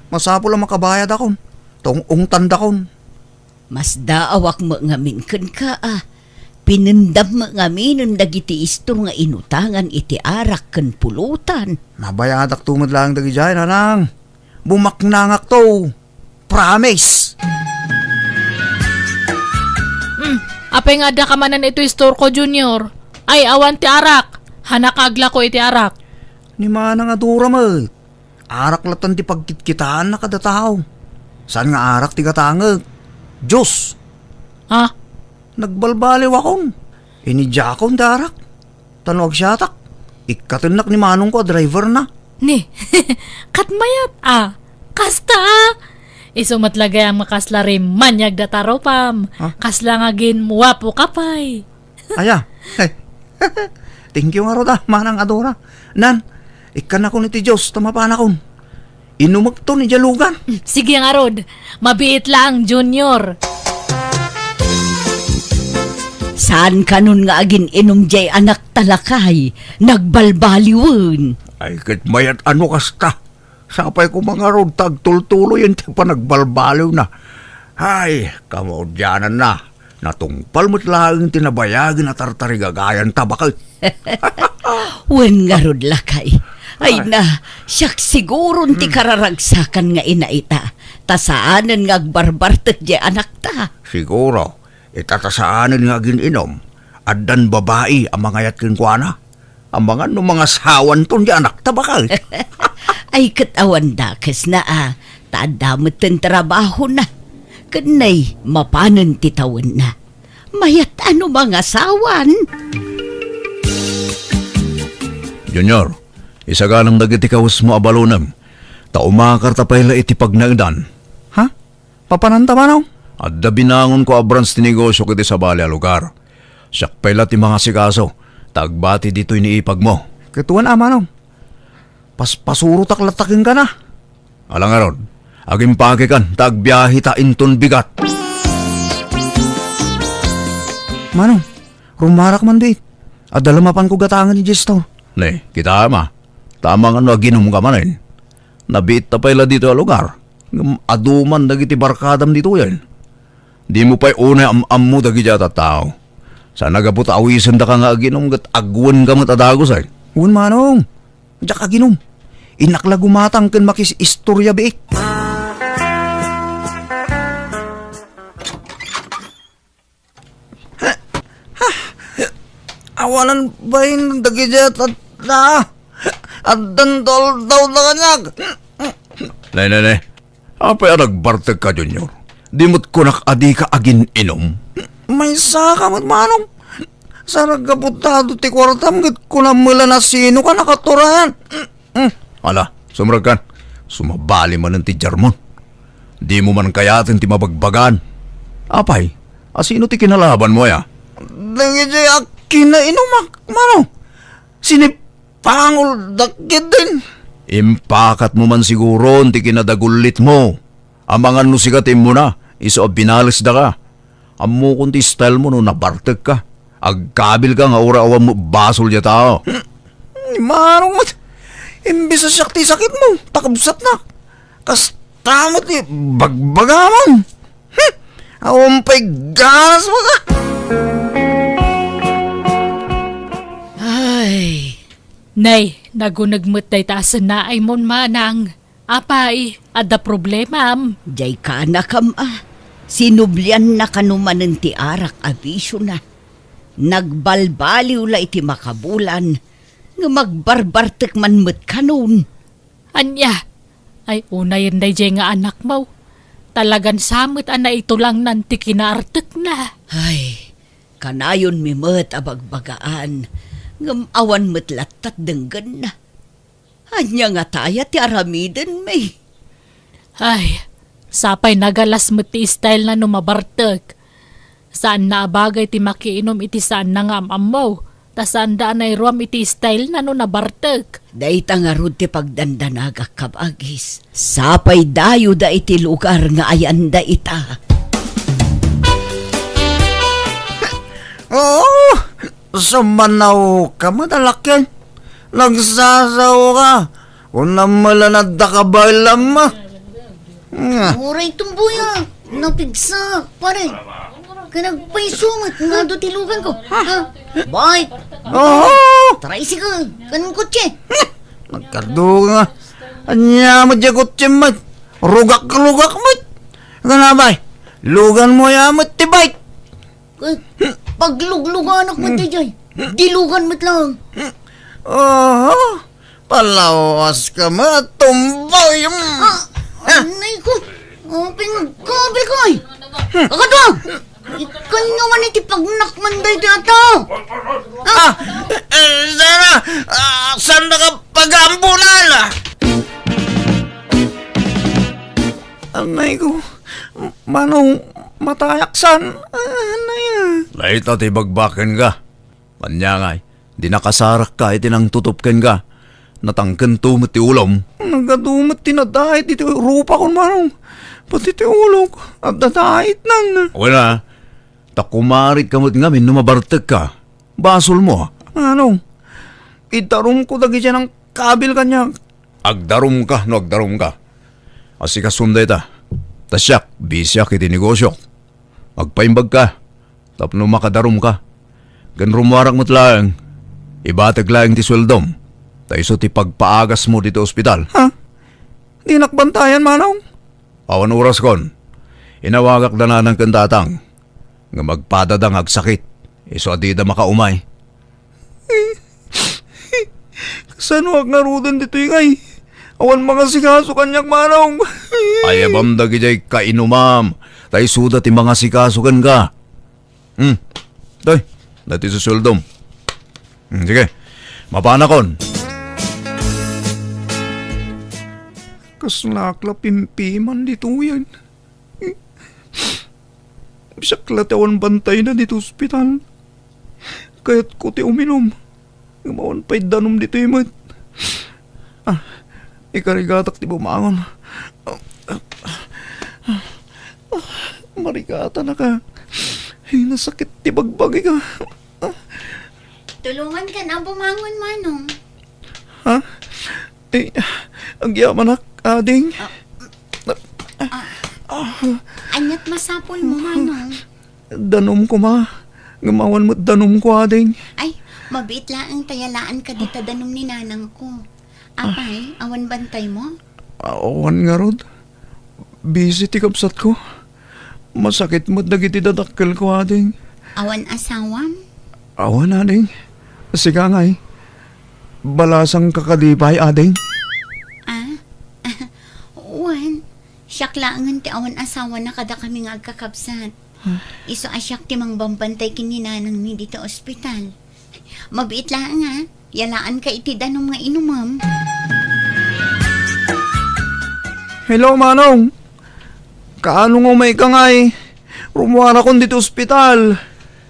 Masapul a makabayadakon. Ta ung-ungtandakon. Masdaawak met ngamin kenka a. Pinendam met ngaminen dagiti istor nga inutangan iti arak ken pulutan. Mabayadakto met laeng dagidiay, nanang. Bumaknangakto. Promise. Hmm, apay nga adda ka manen iti istorko, Junior? Ay, awan ti arak. Hanak aglako iti arak. Ni manang a Dora met. Arak latan ti pagkitkitaanna kada tao. Saan nga arak ti gatangek? Diyos. Ha? Nagbalbaliwakon. Inidiakon ti arak. Ta no agsiatak, ikkatennak ni manongko a driverna. Ni, kat mayat a. Kasta a. Isu met la gayam nga kasla rimaniag da tarupam. Ha? Kasla nga ginwapo ka pay. Aya. Thank you ngarud a, manang a Dora. Nan, ikkannakon iti Diyos ta mapanakon. Inumekton idiay lugar. Sige ngarud, mabiit laeng, Junior. Saan kanon nga agin-inum diay anakta, lakay? Nagbalbaliwen. Ay, ket mayat a no kasta. Sapay koma ngarud ta agtultuloyen ti panagbalbaliwna. Ay, kamaudiananna. Natungpal met laeng ti nabayagen a tartarigagayan ta baket. Wen ngarud, lakay. Ay. Ay na, siak siguron ti kararagsakan nga ina ita. Ta saanen nga agbarbartek diay anakta. Siguro, ita ta saanen nga agin-inum, addan babai a mangayat kenkuana. Amangan no mangasawanton diay anakta baket. Ay, ket awan dakesna a, ta adda metten trabahona. Ken nay, mapanen ti tawenna. Mayat a no mangasawan. Junior, isaganam dagiti kawesmo a balonem, ta umakarta pay la iti pagnaedan. Ha? Papananta, manong? Adda binangonko a branch ti negosio iti sabali a lugar. Siak pay la ti mangasikaso, ta agbati ditoy ni ipagmo. Ket wen a, manong. Paspasurotak latta kenka na. Ala ngarud, agimpakekan ta agbiaheta inton bigat. Manong, rumarak man dayta. Adda la mapanko gatangen idiay istor. Ne, kitaem a. Tama nga no aginumka manen. Nabiitta pay la ditoy a lugar. Ngem adu man dagiti barkadam ditoyen. Dimo pay unay am-ammo dagiti a tattao. Saan a gapu ta awisendaka nga aginum ket agwenka met a dagus, ay. Wen, manong. Diak aginum. Innak la gumatang ken makis-istorya biit. Awanan bain dagiti a tattao. Addan toldaw da kaniak. Nay, nay, nay. Apay a nagbartekka, Junior? Di met kunak a dika agin-inum? Maysaka met, manong. Saan a gapu ta adu ti kuartam ket kunam met la no sinoka nakaturayan. Mm. Ala, sumrekkan. Sumabali manen ti jarmon. Dimo man kayaten ti mabagbagaan. Apay, asino ti kinalabanmo, aya? Dagiti a kinainumak, manong. Sinipangoldak ketdin. Impakatmo man siguron ti kinadagullitmo. Amangan no sika ti immuna, isu a binalesdaka. Ammokon ti stylemo no nabartekka. Agkabilka nga uray awan met basol diay tao. Hmm, manong met, imbes a siak ti sakitmo, ta kabsatnak. Kasta met ti bagbagamon. Hmm, awan pay ganas, baga. Ay. Nay, naguneg met dayta a sennaaymo, manang. Apay, adda problemam? Diay kanakam a, sinublianna kano manen ti arak a bisiona. Nagbalbaliw la iti makabulan, ngem agbarbartek man met kanon. Ania? Ay, unayen daydiay nga anakmo. Talagan sa met a naitulangnan ti kinaartekna. Ay, kanayonmi met a bagbagaan, ngem awan met lattat denggenna. Ania ngata aya ti aramidenmi? Ay, sapay nagalas met ti stylena no mabartek. Saanna a bagay ti makiinum iti saanna nga am-ammo, ta saanda a nairuam iti stylena no nabartek. Dayta ngarud ti pagdandanagak, kabagis. Sapay dayoda iti lugar nga ayanda ita. Oo, sumanawka met a lakyan. Nagsasaoka. Kunam met la nga adda kabaelam, ma. Nga. Uray tumboyak, napigsa, pare. Kanagpayso met nga adu ti lugan ko. Ha? Bike. Oho! Tricycle, ken kotse. Nagkardo nga. Ania met diay kotse met. Rugak-rugak met. Kana bay. Lugan mo ya met ti bike. Eh, paglugluganak met daydiay. Dilugan met lang. Oho, palawas ka met, tumboy. Ah, anay ko. Oh, pinagkabil ko, ay. Kakadwa! Ikan nga man iti pagnak man daytoy a tao. Ah, eh, sana, ah, saan na ka pag-aambunan? Anay ko, Manong, matayak san? Ah, anay, ah. Dayta ti bagbaken ka. Ania ngay, di nakasarak ka iti nangtutup kenka. Natangkento met ti ulom. Nagadu met ti nadait iti rupakon, Manong. Pati ti ulok, adda daitnan. Wen a, ta kumarit ka met ngamin no mabartek ka. Basol mo, a. Manong, idarumko dagiti nangkabil kaniak. Agdarumka no agdarumka. Asikasom dayta. Ta siak, bisiak iti negosiok. Agpaimbag ka tapno makadarum ka. Ken rummuarak met laeng, ibateg laeng ti sueldom, ta isu ti pagpaagasmo ditoy ospital. Ha? Dinak bantayan, Manong? Awan oraskon. Inawagak da nanang ken tatang. Ngem agpadada nga agsakit, isu a dida makaumay. Kasanoak ngaruden ditoy ngay? Awan mangasikaso kaniak, Manong. Ayabam dagidiay kainumam, ta isuda ti mangasikaso kenka. Hmm. Toy, daytoy ti sueldom. Hmm, sige. Mapanakon. Kaslak la pimpiman ditoyen. Siak la ti awan bantayna ditoy ospital. Kayatko ti uminum. Ngem awan pay danum ditoy met. Ah, ikarigatak ti bumangon. Ah, marigatanaka. Ay, nasakit ti bagbagik. Tulonganka a bumangon, Manong. Ha? Eh, agyamanak, ading. Ah, ah, aniat masapulmo, Manong? Danum koma. Ngem awan met danumko, ading. Ay, mabiit laeng ta yalaanka dita danum ni nanangko. Apay, awan bantaymo? Awan ngarud. Busy ti kabsatko. Masakit met dagiti dadakkelko, ading. Awan asawam? Awan, ading. Sika ngay. Balasangka kadi pay, ading? Ah? Wen, siak laengen ti awan asawana kadakami nga agkakabsat. Isu a siak ti mangbambantay ken ni nanangmi dita ospital. Mabiit laeng a, yalaanka iti danum nga inumem. Hello, Manong. Kaano nga umayka ngay? Rummuarakon dita ospital.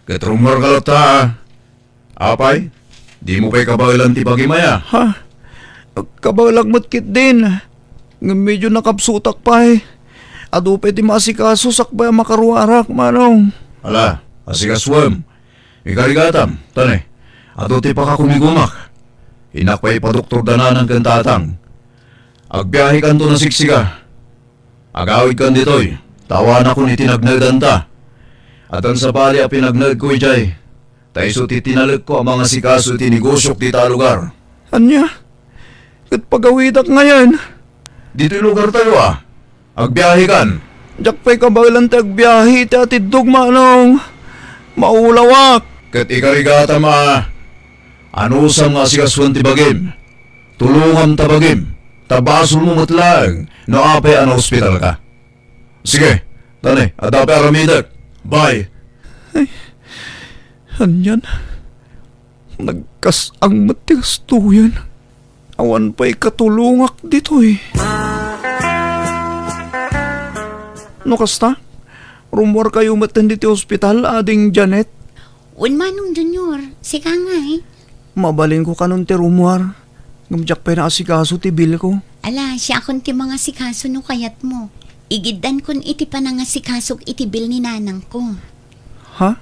Ket rummuarka latta. Apay, dimo pay kabaelan ti bagim aya? Ha? Kabaelak met ketdin. Ngem medio nakabsutak pay. Adu pay ti maasikaso sakbay a makaruarak, Manong. Ala, asikasuem. Ikarigatam, ta ne, adu ti pakakumigumak. Innak pay ipadoktor da nanang ken tatang. Agbiahekanto a sigsiga. Agawidkan ditoy, ta awanakon iti nagnaedanta. Addan sabali a pinagnaedko idiay, ta isu ti tinalekko a mangasikaso iti negosiok dita a lugar. Ania? Ket pagawidak ngayen? Ditoy lugartayo a. Agbiahekan. Diak pay kabaelan ti agbiahe iti atiddog, Manong. Maulawak. Ket ikarigatam a, anusam nga asikasuan ti bagim. Tulongam ta bagim, ta basolmo met laeng no apay a naospitalka. Sige, ta ne, adda pay aramidek. Bye. Ay, anian? Nagkas-ang met ti gastoyen. Awan pay katulongak ditoy. No kasta, rummuarkayo metten ditoy ospital, Ading Janet? Wen, Manong Junior, sika ngay. Mabalinko kanon ti rummuar, ngem diak pay naasikaso ti bilko. Ala, siakon ti mangasikaso no kayatmo. Igiddankon iti panangasikasok iti bil ni nanangko. Ha?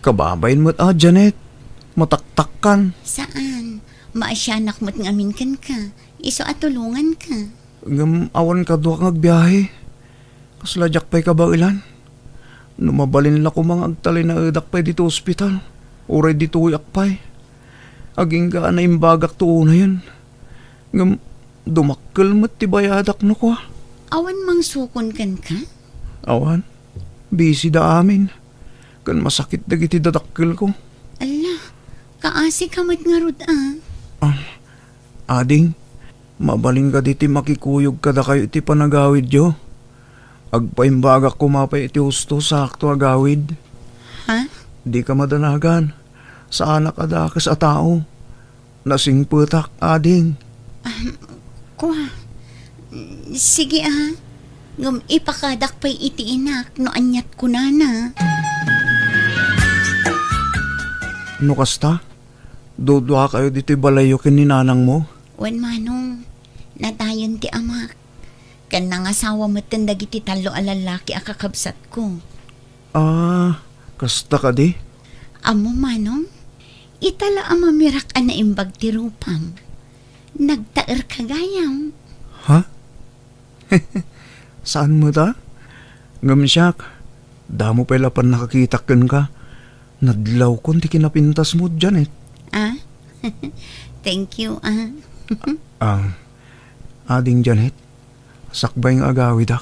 Kababain met a, Janet. Mataktakkan. Saan? Maasianak met ngamin kenka. Isu a tulonganka. Ngem awan kaduak nga agbiahe. Kasla diak pay kabaelan. No mabalin la koma nga agtalinaedak pay ditoy ospital, uray ditoyak pay. Agingga a naimbagakto unayen. Ngem dumakkel met ti bayadak no kua. Awan mangsukon kenka? Awan. Busy da amin. Ken masakit dagiti dadakkelko. Alla, kaasika met ngarud a. Ah, ading, mabalin kadi ti makikuyog kadakayo iti panagawidyo? Agpaimbagak koma pay iti husto, sakto a gawid. Ha? Dika madanagan. Saanak a dakes a tao. Nasingpetak, ading. Ahem, kua. Sige, a. Ngem ipakadak pay iti inak no aniat kunana. No kasta, duduakayo ditoy balayyo ken ni nanangmo? Wen, manong, natayen ti amak. Ken nangasawa metten dagiti tallo a lallaki a kakabsatko. Ah, kasta kadi? Ammom, manong, ita la a mamirak a naimbag ti rupam. Nagtaerka gayam. Ha? Saan met a? Ngem siak, damo pay la pannakakitak kenka. Nadlawkon ti kinapintasmo, Janet. Ah? Thank you, ah. Ah, ading Janet, sakbay nga agawidak,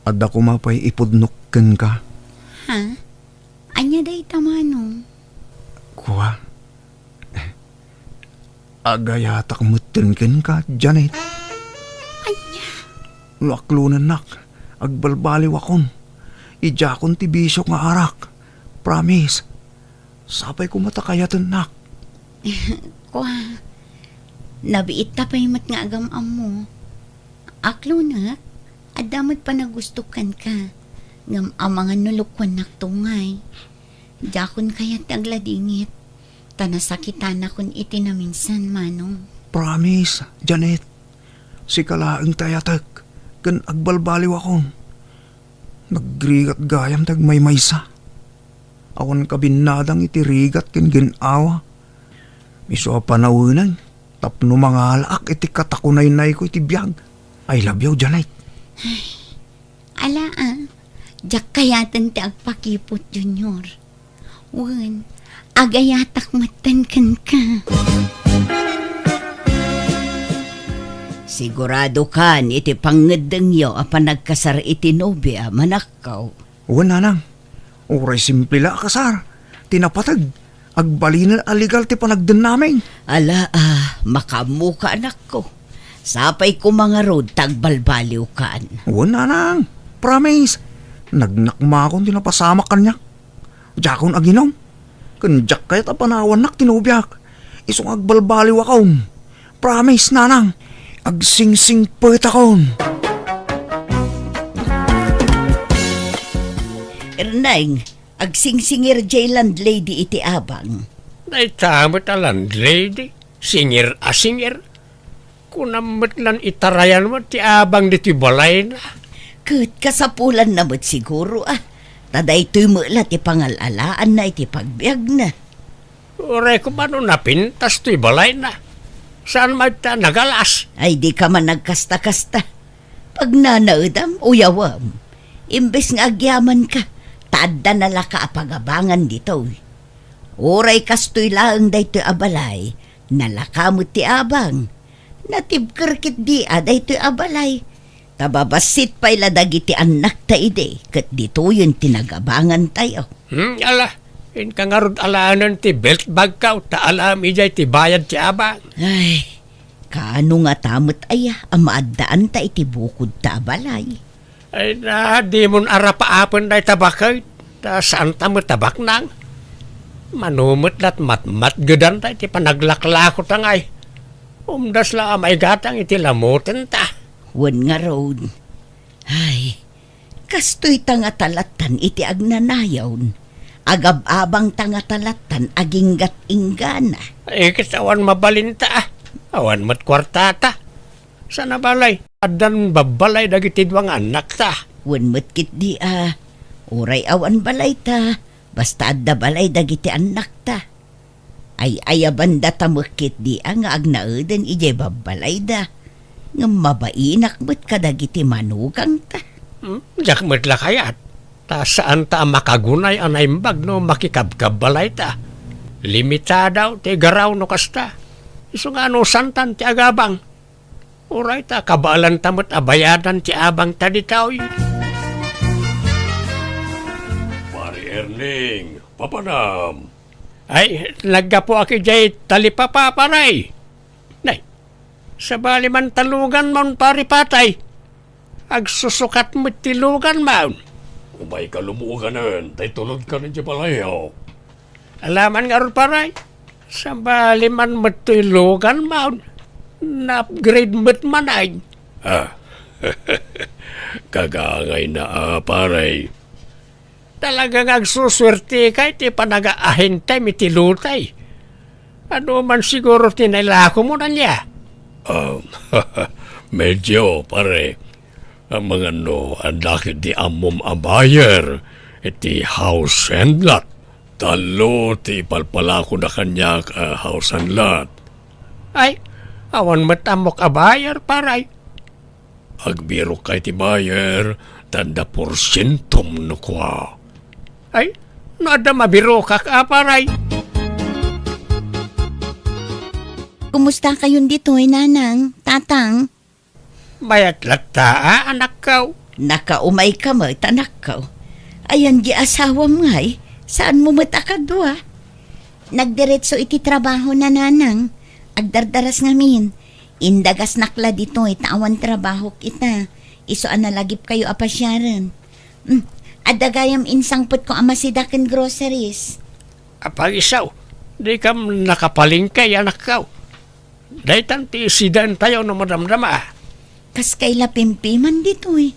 adda koma pay ipudnok kenka. Ha? Ania dayta, manong? Kua, agayatak metten kenka, Janet. Ania? No aklonennak, agbalbaliwakon. Idiakon ti bisiok nga arak. Promise. Sapay koma ta kayatennak. Kua, nabiitta pay met nga agam-ammo. Aklonek, adda met panagustok kenka. Ngem amangan no lukuannakto ngay. Diakon kayat ti agladingit, ta nasakitanakon iti naminsan, manong. Promise, Janet. Sika laeng ti ayatek, ken agbalbaliwakon. Nagrigat gayam ti agmaymaysa. Awan kabinnadang iti rigat ken gin-awa. Isu a panawenang tapno mangalaak iti katakunaynayko iti biag. I love you, Janet. Ala, a, diak kayaten ti agpakiput, Junior. Wen, agayatak metten kenka. Siguradokan iti pangngeddengyo a panagkasar iti nobia, manakkaw. Wen, nanang. Uray simple la a kasar. Ti napateg, agbalinen a legal ti panagdennaming. Ala, a, makaammoka, anakko. Sapay koma ngarud ta agbalbaliwkan. Wen, nanang. Promise. Nagnakmakon ti napasamak kaniak. Diakon aginom. Ken diak kayat a panawannak ti nobiak. Isu nga agbalbaliwakon. Promise, nanang. Agsingsingpetakon. Erneng, agsingsingir jay landlady iti abang. Dayta met a landlady, singir a singir. Kunam met lan itarayan met ti abang ditoy balayna. Ket kasapulanna met siguro, a. Ta daytoy met la ti pangal-alaanna iti pagbiagna. Uray koma no napintas toy balayna. Saan met ta nagalas? Ay, dika man agkasta-kasta. Pagnanaedam, uyawem. Imbes nga agyamanka, ta adda nalaka a pagabangan ditoy. Uray kastoy laeng daytoy a balay, nalaka met ti abang. Natibker ketdi a daytoy a balay. Ta babassit pay la dagiti annakta idi, ket ditoyen ti nagabangantayo. Hmm, ala, inka ngarud alaenen ti belt bagkaw, ta alaem idiay ti bayad ti abang. Ay, kaano ngata met aya a maaddaanta iti bukodta a balay? Ay na, dimon arapaapen dayta baket, ta saanta met a baknang. Mano met lat matmatgedanta iti panaglaklakota ngay. Umdas la a maigatang iti lamutenta. Wen ngarud. Ay, kastoyta ngata lattan iti agnanayon. Agab-abangta ngata lattan aginggat inggana. Ay, ket awan mabalinta, a. Awan met kuartata. Saan a balay, addan babbalay dagiti dua nga annakta. Wen met ketdi a, uray awan balayta, basta adda balay dagiti annakta. Ay-ayabandata met ketdi a nga agnaeden idiay babbalayda. Ngem mabainak met kadagiti manugangta. Hmm, diak met la kayat. Ta saanta a makagunay a naimbag no makikabkabbalayta. Limitado ti garaw no kasta. Isu nga anusantan ti agabang. Uray ta kabaelanta met a bayadan ti abangta ditoy. Pare Erning, papanam. Ay, naggapuak idiay talipapa, pare. Nay, sabali man ta luganmon, pare Patay. Agsusukat met ti luganmon. Umayka lumuganen, tay tulodkan idiay balayyo. Alaman ngarud, pare. Sabali man met toy luganmon. Na-upgrade met manen. Ah, kagangayna a, pare. Talaga nga agsusuertika iti panagaahintem iti lutay. Adu man siguro ti nailakomo, ania? Um, medyo, pare. Amangan no, adda ketdi ammom a buyer iti house and lot. Tallo ti ipalpalakona kaniak a house and lot. Ay, awan met ammok a buyer, pare. Agbirokka iti buyer, ta adda porsientom no kua. Ay, no adda mabirokak a, pare. Kumusta kayon ditoy, Nanang, Tatang? Mayat latta a, anakko. Nakaumayka met, anakko. Ayan di asawam ngay, saanmo met a kadua? Nagdiretso iti trabahona, Nanang. Agdardaras ngamin. Indagasnak la ditoy ta awan trabahok ita. Isu a nalagipkayo a pasiaren. Hmm, adda gayam insangpetko a masida ken groceries. Apay isu, dikam nakapalengke, anakko. Daytan ti isidaentayo no madamdama. Kaskay la pimpiman ditoy.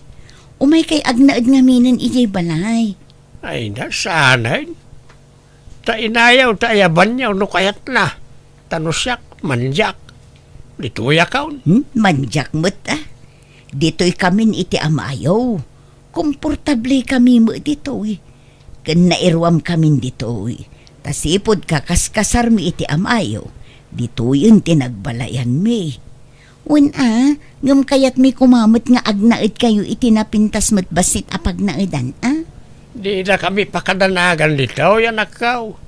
Umaykay agnaed ngaminen idiay balay. Ay, nasanen. Ta inayo, ta ayabanyo no kayatna. Ta no siak, mandiak. Ditoyakon. Hmm? Mandiak met, a? Ditoykamin iti amayo. Komportablikami met ditoy. Ken nairuamkamin ditoy. Ta sipud kakaskasarmi iti amayo, ditoyen ti nagbalayanmi. Wen a, ngem kayatmi koma met nga agnaedkayo iti napintas met bassit a pagnaedan, a? Didakami pakadanagan ditoy, anakko.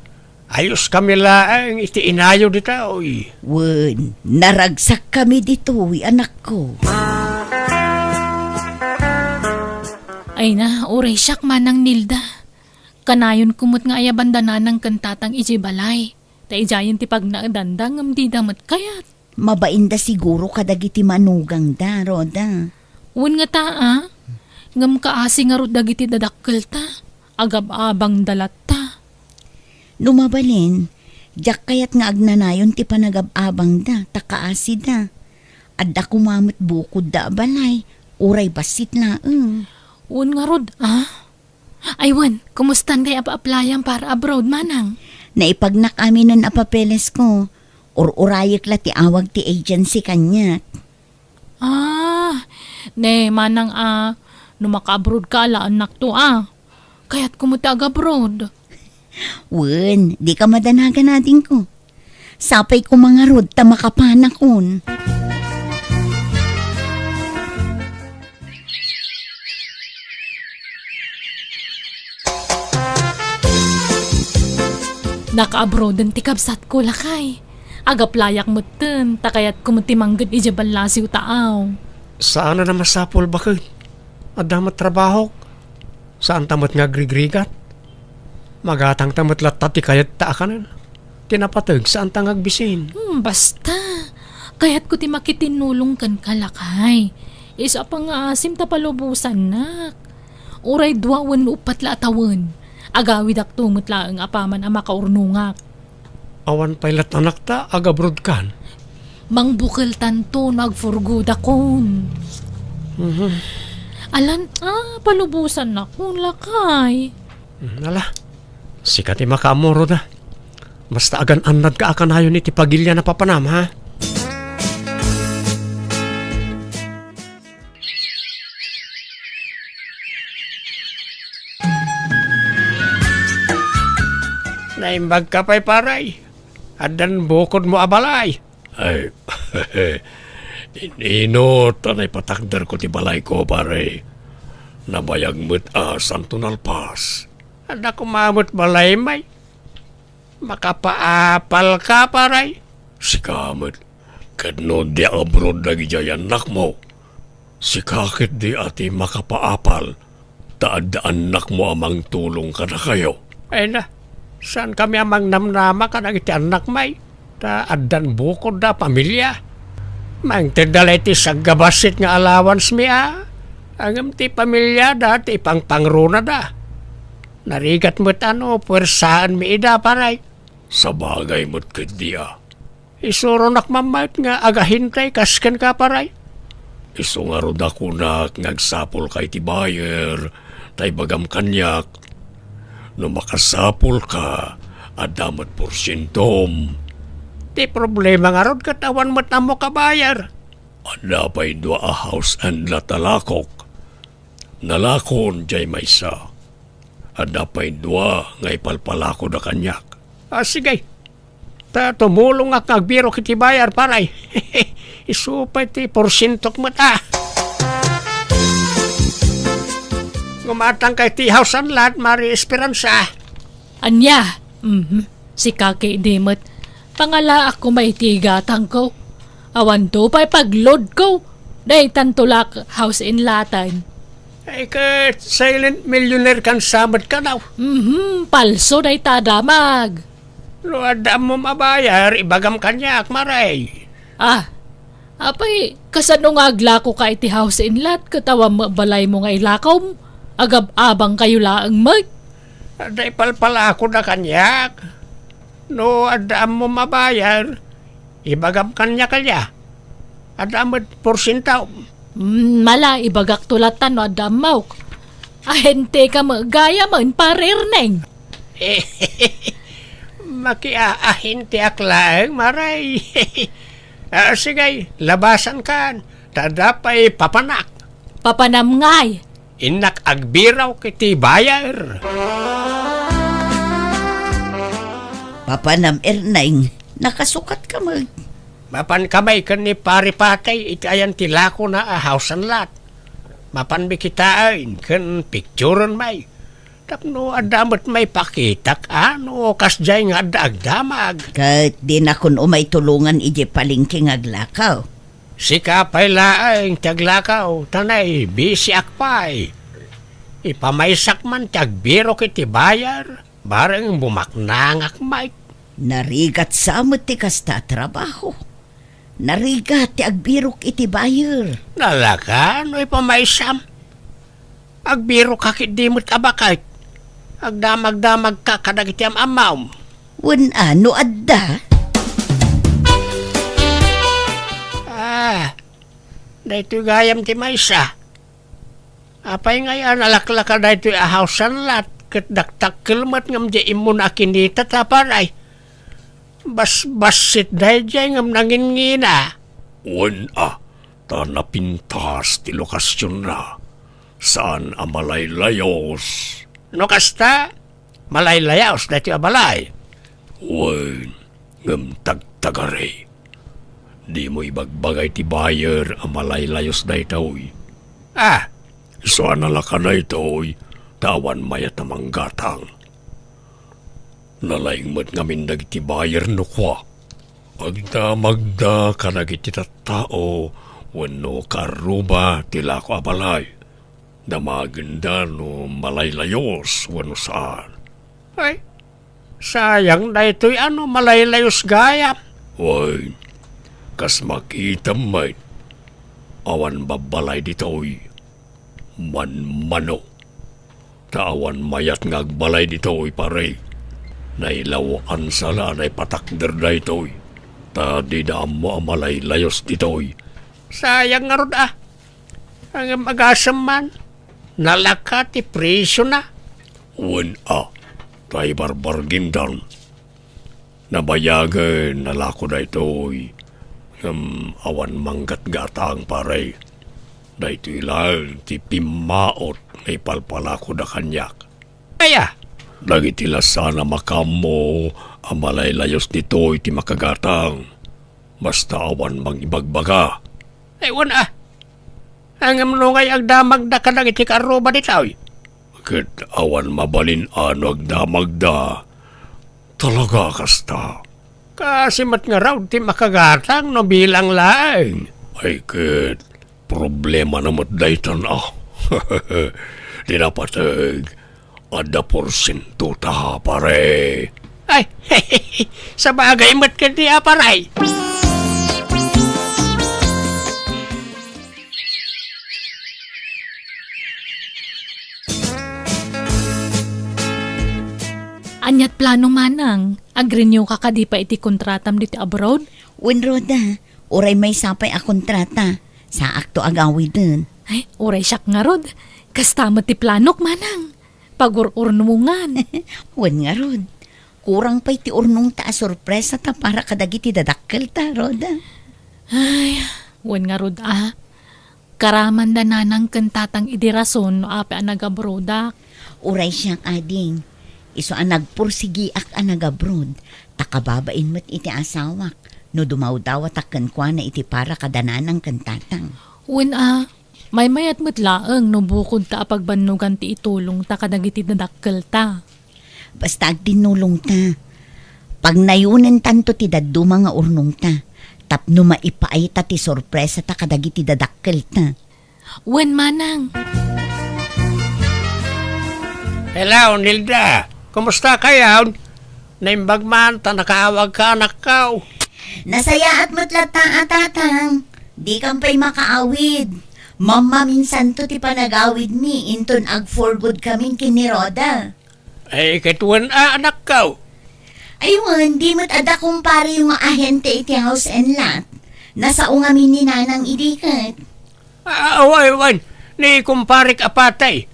Ayoskami laeng iti inayo ditoy. Wen, naragsakkami ditoy, anakko. Ay na, uray siak, Manang Nilda. Kanayonko met nga ayabanda Nanang ken Tatang idiay balay. Ta idiayen ti pagnaedanda ngem dida met kayat. Mabainda siguro kadagiti manugangda, Rhoda. Wen ngata, a? Ngem kaasi ngarud dagiti dadakkelta. Agab-abangda latta. No mabalin, diak kayat nga agnanayon ti panagab-abangda, ta kaasida. Adda koma met bukodda a balay, uray bassit laeng. Wen ngarud, a? Ay wen, kumustan kay apa-aplayam para abroad, Manang? Naipagnak aminen a papelesko. Ur-urayek la ti awag ti agency kaniak. Ah, ne, Manang a, no makaabroad ka, alaennakto a. Kayatko met ti agabroad. Wen, dika madanagan, adingko. Sapay koma ngarud ta makapanakon. Nakaabroaden ti kabsatko, lakay. Agaplayak metten, ta kayatko met ti mangged idiay ballasiw taaw. Saan a masapul, baket. Adda met trabahok. Saanta met nga agrigrigat. Magatangta met latta ti kayatta a kanen. Ti napateg, saanta nga agbisin. Hmm, basta. Kayatko ti makitinnulong kenka, lakay. Isu a pangngaasim ta palubosannak. Uray dua wenno uppat la a tawen, agawidakto met laeng apaman a makaurnongak. Awan pay latta anakta, agabrodkan. Mangbukeltanto no agfurgodakon. Mhm. Alan, a, palubosannakon, lakay. Hmm, ala, sika ti makaammo, Rhoda. Basta agan-annadka a kanayon iti pagilian a papanam, ha? Naimbagka pay, paray. Addan bukodmo a balay. Ay, in-inot a naipatakderko ti balayko, pare. Nabayag met a santo nalpas. Adda koma met balay, may. Makapaapal ka, pare. Sika met. Ket no di abroad dagidiay annakmo, sika ketdi a ti makapaapal, ta adda annakmo a mangtulong kadakayo. Ay na, saan kami a mangnamnama kadagiti annakmi? Ta addan bukodda a pamilia. Mangtedda la iti saggabasit nga allowance mi a. Ngem ti pamiliada ti ipangpangronada. Narigat met a no puersaenmi ida, pare. Sabagay met ketdi a. Isuronak mammayat nga agahintay kas kenka, pare. Isu ngarud a kunak nga agsapulka iti buyer, ta ibagam kaniak. No makasapulka, adda met porsientom. Ti problema ngarud ket awan met ammok a buyer. Adda pay dua a house and lot a lakok. Nalakon diay maysa. Adda pay dua nga ipalpalakoda kaniak. Ah, sige. Ta tumulongak nga agbirok iti buyer, pare. Isu pay ti porsientok met a. Gumatangka iti house and lot, Mari Esperanza. Ania? Mhm. Sika ketdi met. Pangalaak koma iti gatangko. Awanto pay pagloadko. Daytanto la house and lot-an. Ay, ket silent millionaire kan sa met kano? Mhm, palso dayta a damag. No adda ammom a buyer, ibagam kaniak, Mari. Ah, apay, kasano nga aglakoka iti house and lot ket awan met balaymo nga ilakom? Agab-abangkayo laeng met. Adda ipalpalakoda kaniak. No adda ammom a buyer, ibagam kaniak, aya. Adda met porsientom. Mm, mala, ibagakto latta no adda ammok. Ahente ka met gayam, Pare Erneng. Makiaahenteak laeng, Mari. Ah, sige, labasankan. Ta adda pay papanak. Papanam ngay. Innak agbirok iti buyer. Papanam, Erneng, nakasukatka met. Mapan kami ken ni Pari Patay iti ayan ti lakona a house and lot. Mapanmi kitaen ken picturen, may. Tapno adda met maipakitak, a, no kasdiay nga adda agdamag. Ket dinakon umay tulongan idiay palengke nga aglakaw. Sika pay laeng ti aglakaw, ta naibisiak pay. Ipamaysak man ti agbirok iti buyer, bareng bumaknangak met. Narigat sa met ti kasta a trabaho. Narigat ti agbirok iti buyer. Nalaka no ipamaysam. Agbirokka ketdi met a baket. Agdamagdamagka kadagiti am-ammom. Wen a, no adda? Ah, daytoy gayam ti maysa. Apay ngay a nalaklaka daytoy a house and lot ket dakdakkel met ngem di immuna a kinita ta, pare. Basbassit daydiay ngem nangingina. Wen a, ta napintas ti lokasionna. Saan a malaylayos. No kasta, malaylayos daytoy a balay. Wen, ngem tagtagari. Dimo ibagbagay ti buyer a malaylayos daytoy. Ah, isu a nalaka daytoy, ta awan mayat a manggatang. Nalaing met ngamin dagiti buyer no kua. Agdamagda kadagiti tattao wenno kaarruba ti lako a balay. Damagenda no malaylayos wenno saan. Ay, sayang daytoy a no malaylayos gayam. Wen, kas makitam met, awan babbalay ditoy. Manmano. Ta awan mayat nga agbalay ditoy, pare. Nailaw-ansa la a naipatakder daytoy. Ta dida ammo a malaylayos ditoy. Sayang ngarud a. Ngem agasem man, nalaka ti presiona. Wen a, ta ibarbargindan. Nabayagen, nalako daytoy. Ngem awan manggatgatang, pare. Daytoy laeng ti pimmaot nga ipalpalakoda kaniak. Aya, Dagiti la sana makaammo a malaylayos ditoy ti makagatang. Basta awan mangibagbaga. Ay, wen a. Ngem no ngay agdamagda kadagiti kaarruba ditoy? Ket awan mabalin a no agdamagda. Talaga kasta. Kaasi met ngarud ti makagatang no bilang laeng. Ay ket, problemana met daytan a. Ti napateg, adda porsiento ta, pare. Ay, sabagay met ket ni a, pare. Aniat plano manang? Ag-renew ka kadi pay iti kontratam diti abroad? Wen, Rhoda, uray maysa pay a kontrata, saakto a gawiden. Ay, uray siak ngarud. Kasta met ti planok, manang. Pagur-urnongan. Wen ngarud. Kurang pay ti urnongta a sorpresata para kadagiti dadakkelta, Rhoda. Ay, wen ngarud a. Karamanda nanang ken tatang idi rason no apay a nagabrodak. Uray siak, ading. Isu a nagpursigiak a nagabroad, ta kababain met iti asawak no dumawdawatak kenkuana iti para kada nanang ken tatang. Wen a, maymayat met laeng no bukodta a pagbannogan ti itulongta kadagiti dadakkelta. Basta agtinnulongta. Pagnayonentanto ti dadduma nga urnongta tapno maipaayta ti sorpresata kadagiti dadakkelta. Wen manang. Hello, Nilda. Kumusta kayon? Naimbag man ta nakaawagka, anakko. Nasayaat met latta a, tatang. Dikam pay makaawid. Mammaminsanto ti panagawidmi inton ag-for good kamin ken ni Rhoda. Ay, ket wen a, anakko. Ay wen, di met adda kumpareyo nga ahente iti House and Lot. Nasao ngamin ni nanang idi ket. Ah, wen, wen. Ni kumparek a patay.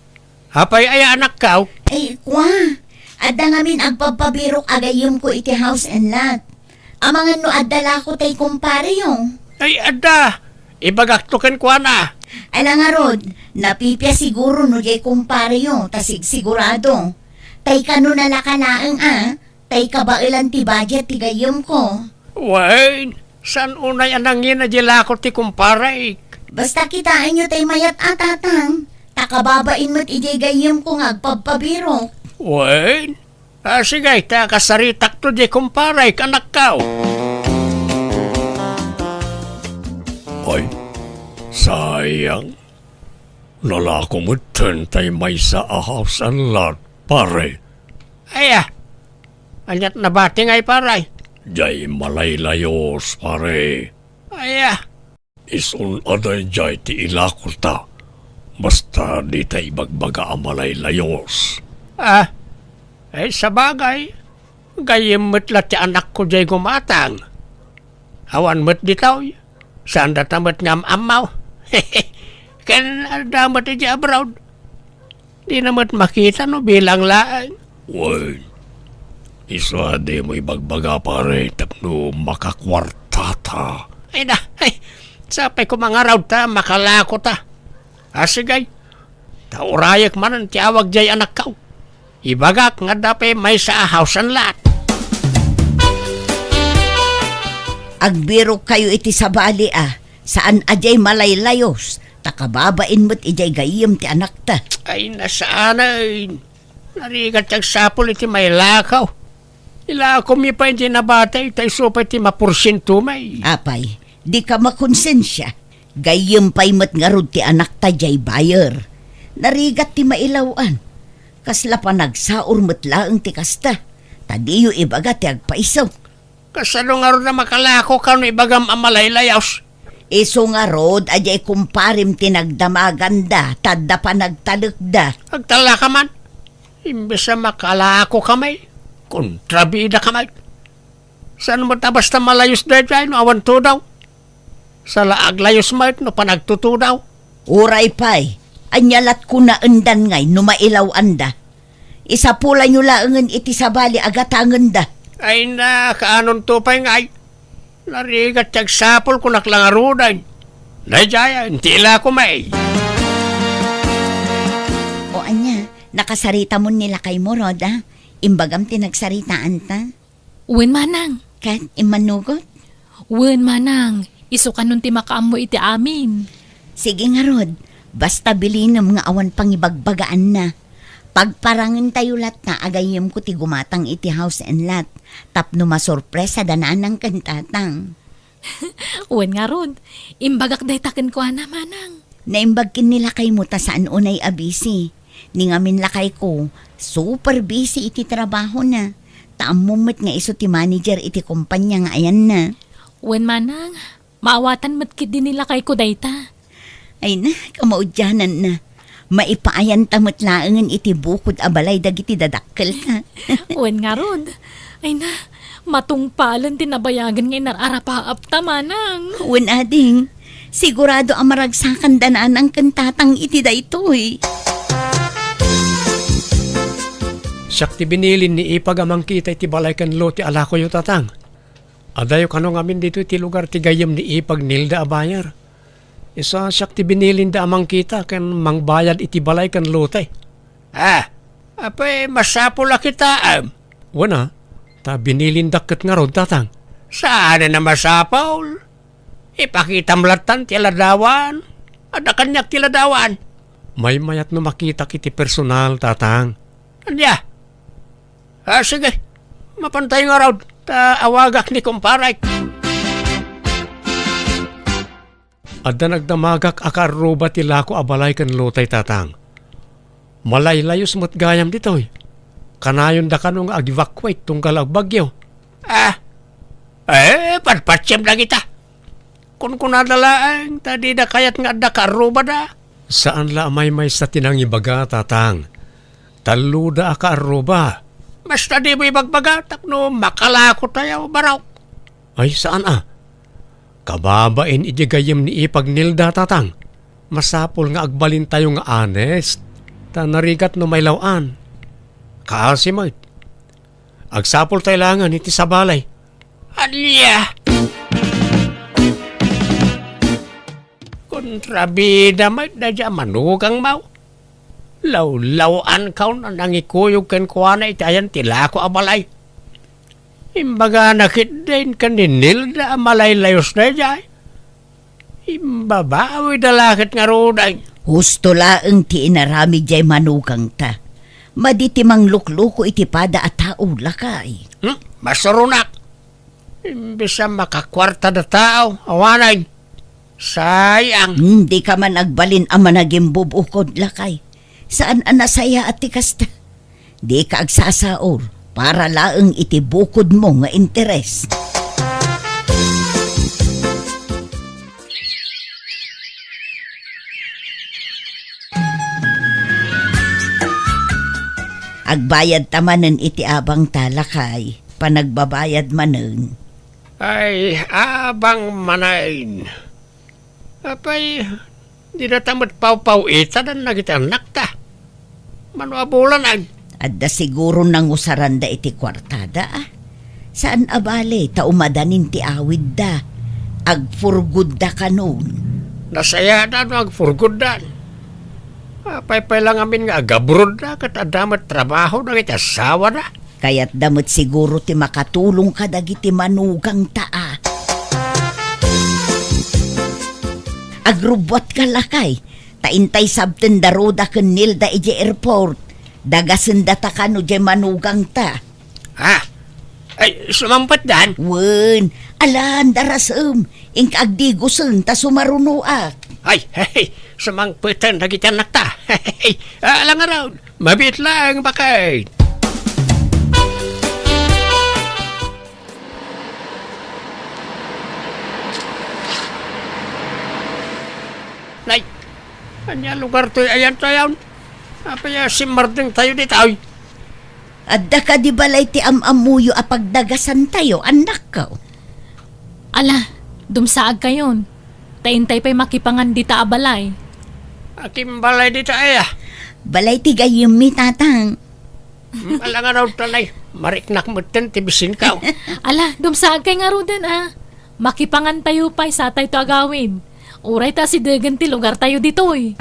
Apay aya, anakko? Ay, kua. Adda ngamin agpabpabirok a gayyemko iti House and Lot. Amangan no adda lako tay kumpareyo. Ay, adda. Ibagakto kenkuana. Ala ngarud, napipia siguro no diay kumpareyo, ta sigsigurado. Tay kano nalaka laeng a, tay kabaelan ti budget ti gayyemko. Wen, saan unay a nangina diay lako ti kumparek? Basta kitaenyo tay mayat a, tatang. Ta kababain met idiay gayyemko nga agpabpabirok. Wen, Ah, sige, ta kasaritakto diay kumparay, anakko. Ay, sayang. Nalako metten tay maysa a House and Lot, pare. Aya, aniat nabati ngay, pare? Diay malaylayos, pare. Aya. Isun a daydiay ti ilakota, basta dita ibagbaga a malaylayos. Ah, ay, sabagay, gayyem met la ti anakko diay gumatang. Awan met ditoy, saan data met nga am-ammo. Ken adda met idiay abroad. Dina met makita no bilang laeng. Wen, isu a dimo ibagbaga, pare, tapno makakuartata. Ay na, ay, sapay ko mangarud ta, makalako ta. Ah, sige. Ta urayek manen ti awag diay anakko. Ibagak nga adda pay maysa a House and Lot. Agbirok kayo iti sabali a, saan a diay malaylayos, ta kababain met idiay gayyem ti anakta. Ay, nasaanen. Narigat ti agsapul iti mailako. Ilakomi pay ti nabati, ta isu pay ti maporsientomi. Apay, dika makonsensia. Gayyem pay met ngarud ti anakta diay buyer. Narigat ti mailaw-an. Kasla panagsaur met laeng ti kasta, ta diyo ibaga ti agpaiso. Kasano ngarud a makalako kano ibagam a malaylayos? Isu ngarud a diay kumparem ti nagdamaganda, ta adda panagtalekda. Agtalaka man. Imbes a makalako kami, kontrabida kami. Saan met a basta malayos daydiay no awan tudaw? Sala aglayos met no panagtutudaw. Uray pay, ania lat kunaendan ngay no mailaw-anda? Isapulanyo laengen iti sabali a gatangenda. Ay na, kaanonto pay ngay? Narigat ti agsapul kunak la ngaruden. Daydiay, inti ilako may. O ania, nakasaritamon ni lakaymo, Rhoda? Imbagam ti nagsaritaanta? Wen, manang. Ket immanugot? Wen, manang. Isu kanon ti makaammo iti amin. Sige ngarud, basta bilinem nga awan pangibagbagaanna. Pagparangentayo latta a gayyemko ti gumatang iti house and lot tapno masurpresa da nanang ken tatang. Wen ngarud, imbagak dayta kenkuana, manang. Naimbag ken ni lakaymo ta saan unay a busy. Ni ngamin lakayko, super busy iti trabahona. Ta ammom met nga isu ti manager iti kompania nga ayanna. Wen, manang, maawatan met ketdi ni lakayko dayta. Ay na, kamaudiananna. Maipaayanta met laengen iti bukod a balay dagiti dadakkelta. Wen ngarud. Ay na, matungpalen ti nabayagen nga inar-arapaapta, manang. Wen, ading. Sigurado a maragsakanda nanang ken tatang iti daytoy. Siak ti binilin ni Ipag a mangkita iti balay ken lote a lakoyo, tatang. Adayo kano ngamin ditoy ti lugar ti gayyem ni Ipag Nilda a buyer. Isu a siak ti binilinda a mangkita ken mangbayad iti balay ken lote. Ah, apay, masapul a kitaem? Wen a, ta binilindak ket ngarud, tatang. Saanen a masapul? Ipakitam lattan ti ladawan. Adda kaniak ti ladawan. Maymayat no makitak iti personal, tatang. Ania? Ah, sige. Mapantay ngarud, ta awagak ni kumparek. Adda nagdamagak a kaarruba ti lako a balay ken lotay, tatang. Malaylayos met gayam ditoy. Kanayonda kano nga ag-evacuate tunggal agbagyo. Ah, eh, patpatiem dagita. Kunkunada laeng ta dida kayat nga adda kaarrubada. Saan la a maymaysa ti nangibaga, tatang. Talloda a kaarruba. Basta dimo ibagbaga tapno makalakotayo, barok. Ay, saan a? Kababain iti gayyem ni Ipag Nilda, tatang. Masapul nga agbalintayo nga honest. Ta narigat no mailaw-an. Kaasi met. Agsapultayo laengen iti sabali. Ania? Kontrabida met daydiay a manugangmo. Lawlaw-ankaon a nangikuyog kenkuana iti ayan ti lako a balay. Imbagana ketdin ken ni Nilda a malaylayos daydiay. Imbabawida la ket ngaruden. Husto laeng ti inaramid diay manugangta. Madi ti manglukloko iti pada a tao, lakay. Hmm? Masuronak. Imbes a makakuartada tao, awanen. Sayang. Hmm, dika man agbalin a managimbubukod, lakay. Saan a nasayaat ti kasta? Dika agsasaur para laeng iti bukodmo nga interes. Agbayadta manen iti abangta, lakay. Panagbabayad manen. Ay, abang manen. Apay, di data met pawpaw-itadan dagiti annakta. Mano a bulan, ay? Adda siguro nangusaranda iti kuartada, a? Saan a bale, ta umadanin ti awidda. Agpurgodda kanon. Nasayada no agpurgoddan. Apay pay la ngamin nga agabrodda, ket adda met trabaho dagiti asawada. Kayatda met siguro ti makatulong kadagiti manugangta, a. Agrubbuatka, lakay, ta intay sabten da Roda ken Nilda idiay airport. Dagasendata kano diay manugangta. Ha? Ay, sumangpetdan? Wen, alan, darasem. Inka agdigosen ta sumarunoak. Ay, hey, sumangpeten dagiti annakta. Hey, ala ngarud, mabiit laeng, baket. Nay, ania lugar toy ayan tayon? Apay a simmardengtayo ditoy? Adda kadi balay ti am-ammoyo a pagdagasantayo, annakko? Ala, dumsaagkayon. Ta intay pay makipangan dita a balay. Akin balay dita aya? Balay ti gayyemmi, tatang. Hmm, ala nga daw tanay. Mariknak metten ti bisinkaw. Ala, dumsaagkay ngaruden, a. Makipangantayo pay satayto agawid. Uray ta asidegen ti lugartayo ditoy.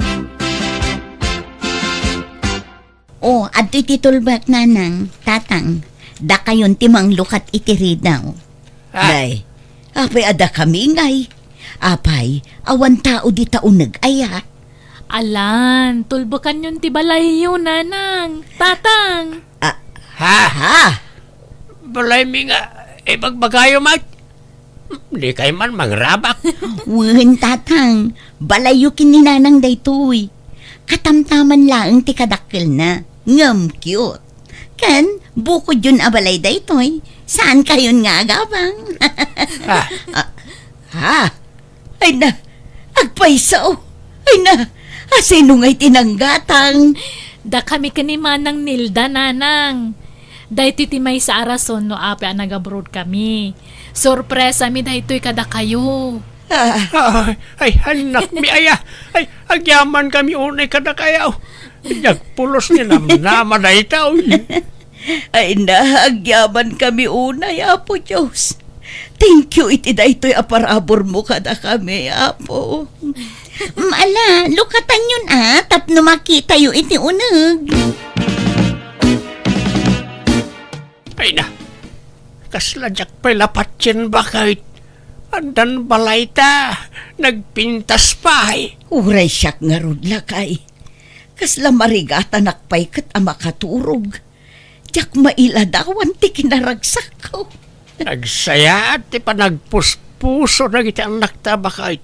O, adtoy ti tulbek, Nanang, Tatang. Dakayon ti manglukat iti ridaw. Ah. Nay, apay a dakami ngay? Apay, awan tao dita uneg aya? Alan, tulbekanyon ti balayyo, Nanang, Tatang. Ah, ha? Ha? Balaymi nga ibagbagayo met? Dikay man mangrabak. Wen, Tatang. Balayyo ken ni Nanang daytoy. Katamtaman laeng ti kadakkelna, ngem cute. Ken, bukodyon a balay daytoy, saankayon nga agabang. Ah. Ah, ha? Ay na, agpayso. Ay na, asino ngay ti nanggatang? Dakami ken ni Manang Nilda, Nanang. Daytoy ti maysa a rason no apay a nag-abroad kami. Sorpresami daytoy kadakayo. Ah. Ay, ay, annakmi aya. Ay, agyamankami unay kadakayo. Diak pulos ni namnama daytoy. Ay na, agyamankami unay, Apo Dios. Thank you iti daytoy a paraburmo kadakami, Apo. Mm, ala, lukatanyon a, tapno makitayo iti uneg. Ay na, kasla diak pay la patien baket. Addan balayta, nagpintas pay. Uray siak ngarud, lakay. Kasla marigatanak pay ket a makaturog. Diak mailadawan ti kinaragsakko. Nagsayaat ti panagpuspuso dagiti annakta a baket.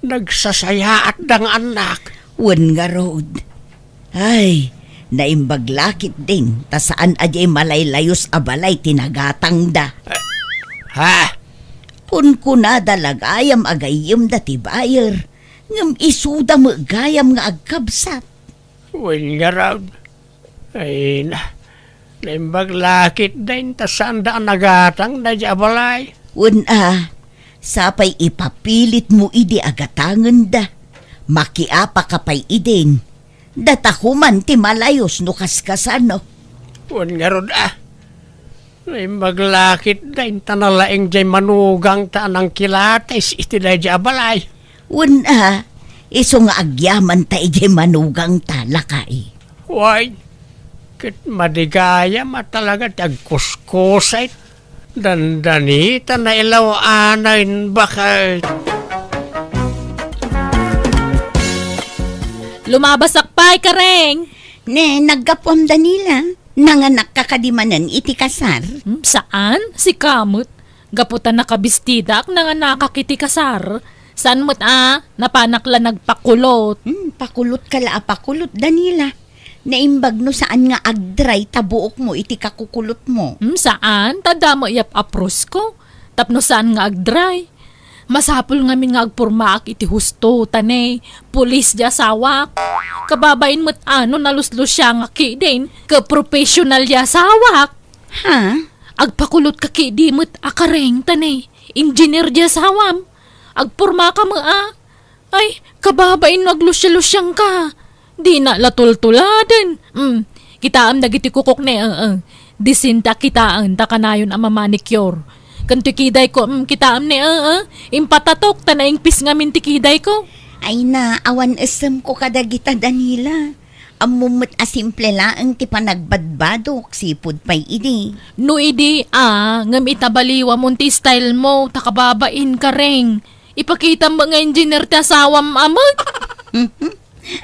Nagsasayaatda nga annak. Wen ngarud. Ay, naimbag la ketdin, ta saan a diay malaylayus a balay ti nagatangda. Ha? Kunkunada la gayam a gayyemda ti buyer, ngem isuda met gayam nga agkabsat. Wen ngarud. Ay na, naimbag la ketdin ta saanda a nagatang daydiay a balay. Wen a, sapay ipapilitmo idi a gatangenda. Makiapaka pay idin. Datako man ti malayus no kaskasano. Wen ngarud a, naimbag la ketdin ta nalaing diay manugangta a nangkilatis iti daydiay a balay. Wen a, isu nga agyamanta idiay manugangta, lakay. Way, ket madi gayam a talaga ti agkuskusit. Dandanita nailaw-anen baket. Lumabasak pay, Kareng. Ne, naggapuam, Danila. Nanganakka kadi manen iti kasar? Hmm, saan? Sika met. Gapu ta nakabistidak, nanganakak iti kasar. Saan met a, napanak la nagpakulot. Hmm, pakulotka la a pakulot, Danila. Naimbag no saan nga agdry ta buokmo iti kakukulotmo. Hmm, saan? Ta damo yap a prusko. Tapno saan nga agdry. Masapul ngamin nga agpurmaak iti husto, ta ne, pulis di asawak. Kababain met a no naluslusiangak ketdin, ket professional di asawak. Ha? Agpakulotka ketdi met a Kareng, ta ne, engineer di asawam. Agpurmaka met a. Ay, kababain no aglusialusiangka. Dina la tultuladen. Mm. Kitaem dagiti kukok ne, eh, eh. Disente a kitaen ta kanayon a mamanicure. Ken ti kidayko, mm, kitaem ne, eh, eh. Impatatok ta naingpis ngamin ti kidayko. Ay na, awan esemko kadagita, Danila. Ammom met a simple laeng ti panagbadbadok, sipud pay idi. No idi, a, ngem ita baliwamon ti style mo, ta kababain, Kareng. Ipakitam met nga engineer ti asawam a met.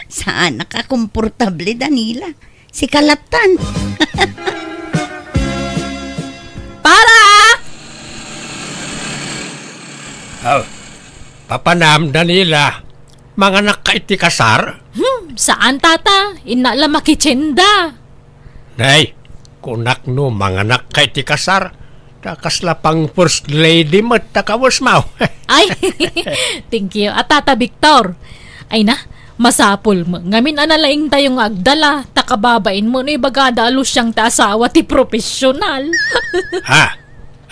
Saanak a komportable, Danila. Sika lattan. Para! Oh, papanam, Danila. Manganakka iti kasar? Hmm, saan, tata. Inna la makitsenda. Nay, kunak no manganakka iti kasar, ta kasla pang first lady met ta kawesmo. Ay, thank you. A, Tata Victor. Ay na, masapul met ngamin a nalaingtayo nga agdala, ta kababain met no ibagada a lusiang ti asawa ti professional. Ha?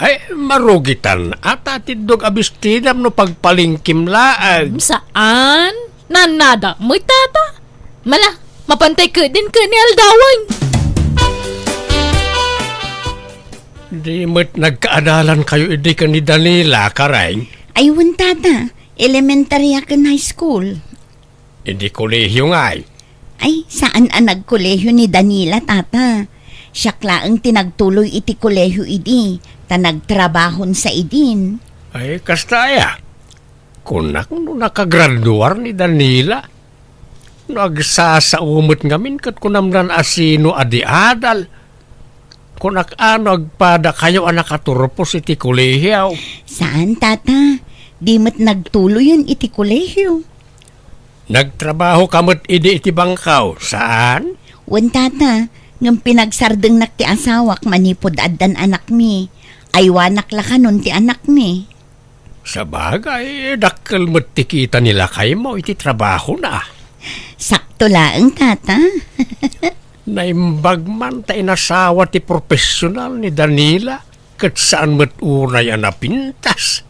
Ay, marugitan. Ata ti dog a bestidam no pagpalengkem laeng. Hmm, saan? Nannada met, tata. Mala, mapantay ketdin ket ni aldawen. Di met nagkaadalankayo idi ken ni Danila, Kareng? Ay, wen, tata. Elementary a ken high school. Idi kolehiyo ngay? Ay, saan a nagkolehiyo ni Danila, tata. Siak laeng ti nagtuloy iti kolehiyo idi, ta nagtrabahon sa idin. Ay, kasta aya. Kunak no nakagraduar ni Danila. No agsasao met ngamin ket kunamnan a sino a di adal. Kunak a no agpadakayo a nakaturpos iti kolehiyo. Saan, tata. Di met nagtuloyen iti kolehiyo. Nagtrabaho ka met idi iti bangkaw, saan? Wen, tata, ngem pinagsardengnak ti asawak manipud addan anakmi. Aywanak la kanon ti anakmi. Sabagay, dakkel met ti kita ni lakaymo iti trabahona. Sakto laeng, tata. Naimbag man ta inasawa ti profesional ni Danila, ket saan met unay a napintas.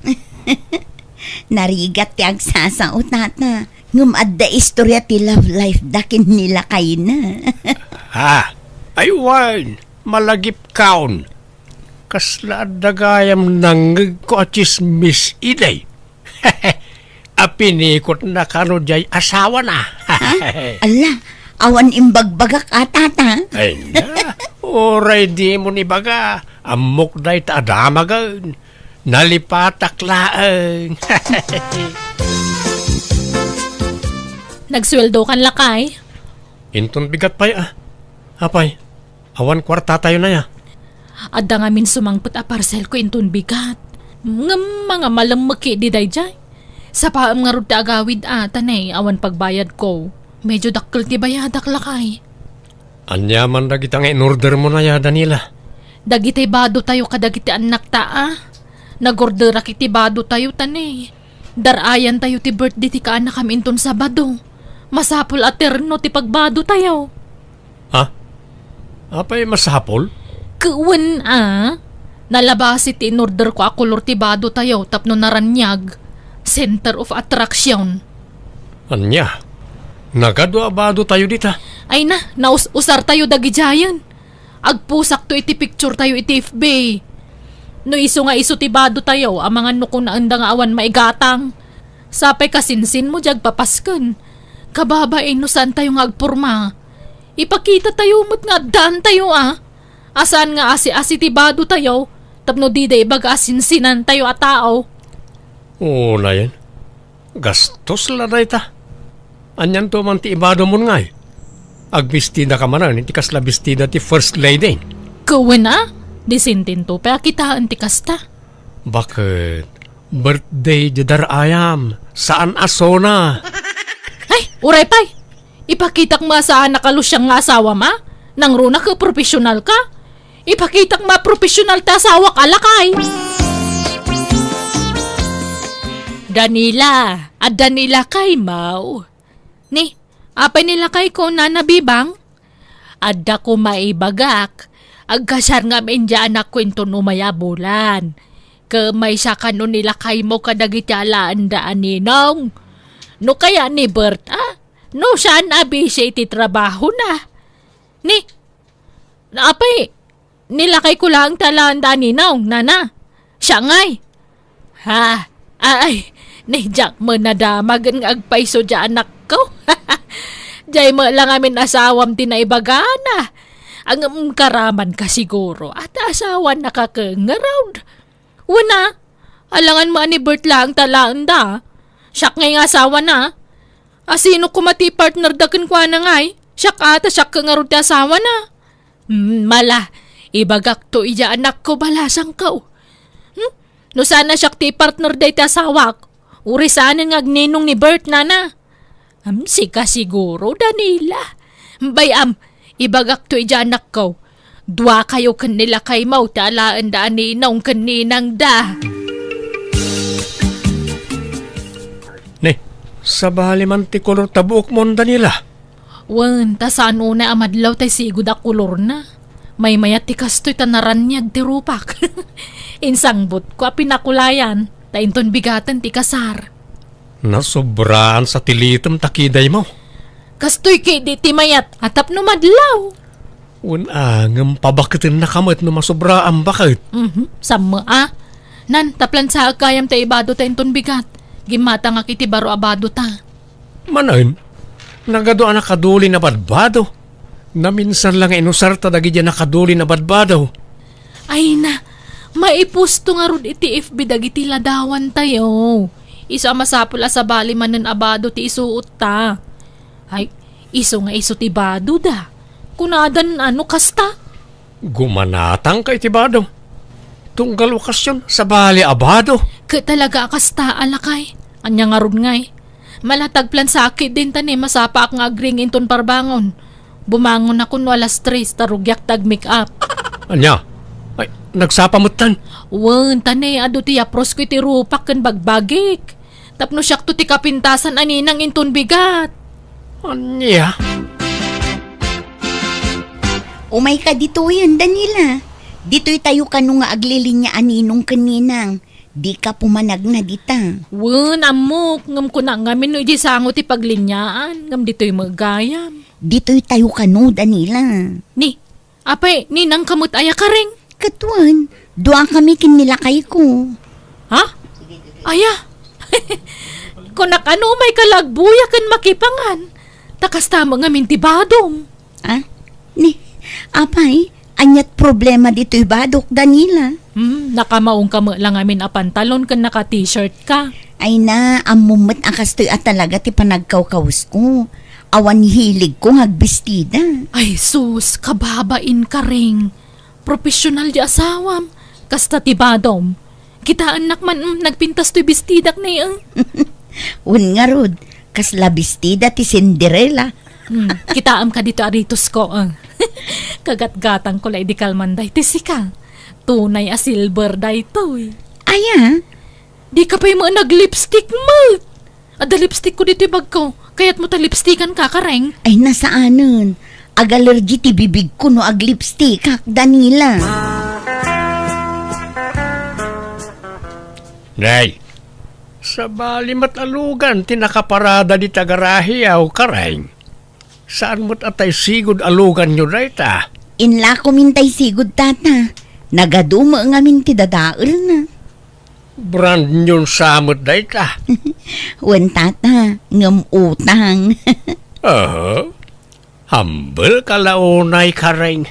Narigat ti agsasao, tata. Ngem adda istorya ti love life da ken ni lakayna. Ha? Ay, wen, malagipkaon. Kasla adda gayam nangngegko a tsismis idi. A pinikotna kano diay asawana. Ha? Ala, awan imbagbagak a, tata. Ay na, uray dimo ibaga, ammok dayta a damagen. Nalipatak laeng. Nagsueldo kan, lakay? Inton bigat pay, a. Apay, awan kuartatayo na ya. Adda ngamin sumangpet a parcelko inton bigat. Ngem mangamalem met ketdi daydiay. Sapaem ngarud ti agawid a, ta ne, awan pagbayadko. Medyo dakkel ti bayadak, lakay. Ania man dagita nga in-ordermo na ya, Danila? Dagiti badotayo kadagiti annakta a. Nag-orderak iti badotayo, ta ne, dar-ayantayo ti birthday ti kaanakam inton Sabado. Masapul a terno ti pagbadotayo. Ha? Apay masapul? Wen a. Nalabasi ti in-orderko a kolor ti badotayo tapno naraniag. Center of attraction. Ania? Nagadu a badotayo dita? Ay na, naus-usartayo dagidiayen. Agpusakto iti picturetayo iti F B. No isu nga isu ti badotayo, amangan no kunaenda nga awan maigatang. Sapay kasinsinmo diay agpapasken. Kababain no saantayo nga agporma. Ipakitatayo met nga addaantayo a. A saan nga asi-asi ti badotayo, tapno dida ibaga a sinsinantayo a tao. Unayen, gastos la dayta. Anianto man ti ibadomon ngay? Agbistida ka manen iti kasla bestida ti First Lady. Wen a, disintinto pay a kitaen ti kasta. Baket, birthday diay dar-ayam, saan a sona. Ay, uray pay! Ipakitak met a saan a kalusiang nga asawam a? Nangruna ket professional ka? Ipakitak met a professional ti asawak a, lakay. Danila, adda ni lakaymo. Ni, apay ni lakayko, Nana Bibang? Adda koma ibagak, agkasar ngamin diay anakko inton umay a bulan. Ket maysa kano ni lakaymo kadagiti alaenda a ninong. No kayat ni Bert, a? No saan a busy iti trabahona. Ni, apay, ni lakayko laeng ti alaenda a ninong, Nana. Siak ngay. Ha? Ay, ni diak met nadamag nga agpayso diay anakko. Diay met la ngamin asawam ti naibagana. Ngem karamanka siguro, a ta asawanaka ket ngarud. Wen a, alangan met a ni Bert laeng ti alaenda. Siak ngay nga asawana. A sino koma ti partnerda kenkuana ngay? Siak a, ta siak ket ngarud ti asawana. Hmm, mala, ibagakto idiay anakko, balasangko. Hmm? No saan a siak ti ipartner dayta asawak, uray saanen nga agninong ni Bert, Nana. Hmm, sika siguro, Danila. Bay-am, ibagakto idiay anakko. Duakayo ken ni lakaymo ti alaenda a ninong ken ninangda. Ne, sabali man ti kolor ta buokmon, Danila. Wen, ta saan unay a madlaw tay sigud a kolorna. Maymayat ti kastoy ta naraniag ti rupak. Insangbotko a pinakulayan, ta inton bigaten ti kasar. Nasobraan sa ti litem ta kidaymo. Kastoy ketdi ti mayat a tapno madlaw. Wen a, ngem pabaketennaka met no masobraan, baket. Mhm, sammo a. Nan, ta plansaek gayam ta ibado ta inton bigat. Gimmatangak iti baro a bado ta. Manen, Nagadu a nakadulin a badbado. Naminsan la nga inusarta dagiti a nakadulin a badbado. Ay na, maipusto ngarud iti F B dagiti ladawantayo. Isu a masapul a sabali manen a bado ti isuotta. Ay, isu nga isu ti badoda. Kunadan ano kasta? Gumanatangka iti bado. Tunggal okasyon, sabali a bado. Ket talaga a kasta, a lakay. Ania ngarud ngay? Malatag plan sakit din ta ni masapaak nga agring inton parbangon. Bumangon ako no alas tres, ta rugiak ta ag-make up. Ania? Ay, nagsapa metten? Wen, ta ni, adu ti yaprosko iti rupak ken bagbagik. Tapno siakto ti kapintasan a ninang inton bigat. Ania? Umayka ditoyen, Daniela. Ditoy tayo kano nga aglilinya a ninong ken ninang. Dika pumanagna dita. Wen, ammok, ngem kuna ngamin no idiay sango ti paglinyaan, ngem ditoy met gayam. Ditoy tayo kano, Daniela. Ni, apay, ninangka met aya, Kareng? Ket wen, duakami ken ni lakayko. Ha? Aya? Kunak, ano, umayka la agbuya ken makipangan. Ta kasta met ngamin ti badom. Ah? Ni, apay, aniat problema ditoy badok, Daniela? Hmm, nakamaongka met la ngamin a pantalon ken naka-t-shirt ka. Ay na, ammom met a kastoy a talaga ti panagkawkawsko. Awan hiligko nga agbestida. Ay sus, kababain, Kareng. Professional di asawam. Kasta ti badom. Kitaennak man, mm, nagpintas toy bestidak ne, eh. Wen ngarud, kasla bestida ti Cinderella. Hmm, kitaem ka dito, aritosko, eh. Kagatgatangko la idi kalman daytoy sika. Tunay a silver daytoy. Aya? Dika pay met nag-lipstick met. Adda lipstick ko ditoy bagko. Kayatmo ta lipstickan ka, Kareng? Ay, nasaanen. Ag-allergy ti bibigko no ag-lipstickak, Daniela. Nay, sabali met a lugan ti nakaparada dita garaheyo, Kareng. Saan met a taysigod a luganyo dayta? Inlakom intay sigod, tata. Nagadu met ngamin ti dadaelna. Brand new sa met dayta. Wen, tata, ngem utang. Aha. Humble ka la unay, Kareng.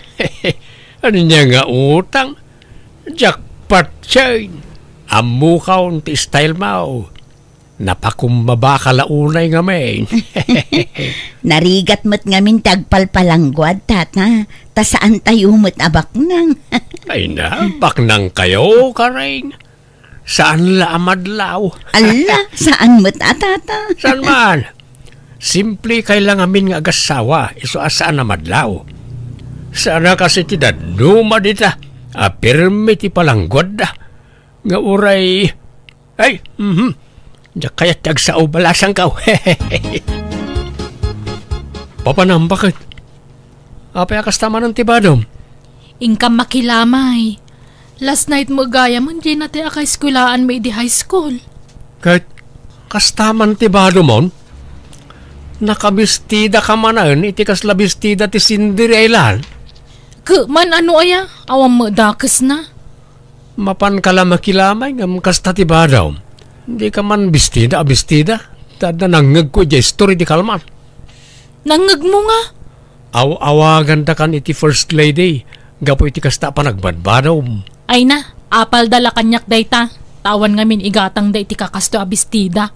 Ania nga utang? Jackpot chain. Ammokon ti style mo. Napakumbaba ka la unay ngamin. Narigat met ngamin ti agpalpalangguad, tata. Ta saan tayo met a baknang. Ay na, baknang kayo, Kareng. Saan la a madlaw? Alla, saan met a, tata? Saan man? Simple kay la ngamin nga agassawa, isu a saan a madlaw. Saan a kasi ti dadduma dita, a pirmi ti palangguadda. Nga uray, ay, mhm. Diak kayat ti agsao, balasangkaw. Papanam, baket? Apay a kasta manen ti badom? Inkam makilamay. Last night met gayam, diay natay a kaeskuelaan mi idi high school. Ket kasta man ti badomon? Nakabestida ka manen iti kasla bestida ti Cinderella? Ket man ano aya? Awan met dakesna. Mapanka la makilamay ngem kasta ti badom. Dika man bestida a bestida. Ta adda nangngegko idiay story di kalman. Nangngegmo nga? Aw-awagandakan iti First Lady gapu iti kasta a panagbadbadom. Ay na, apalda la kaniak dayta. Ta awan ngamin igatangda iti kakastoy a bestida.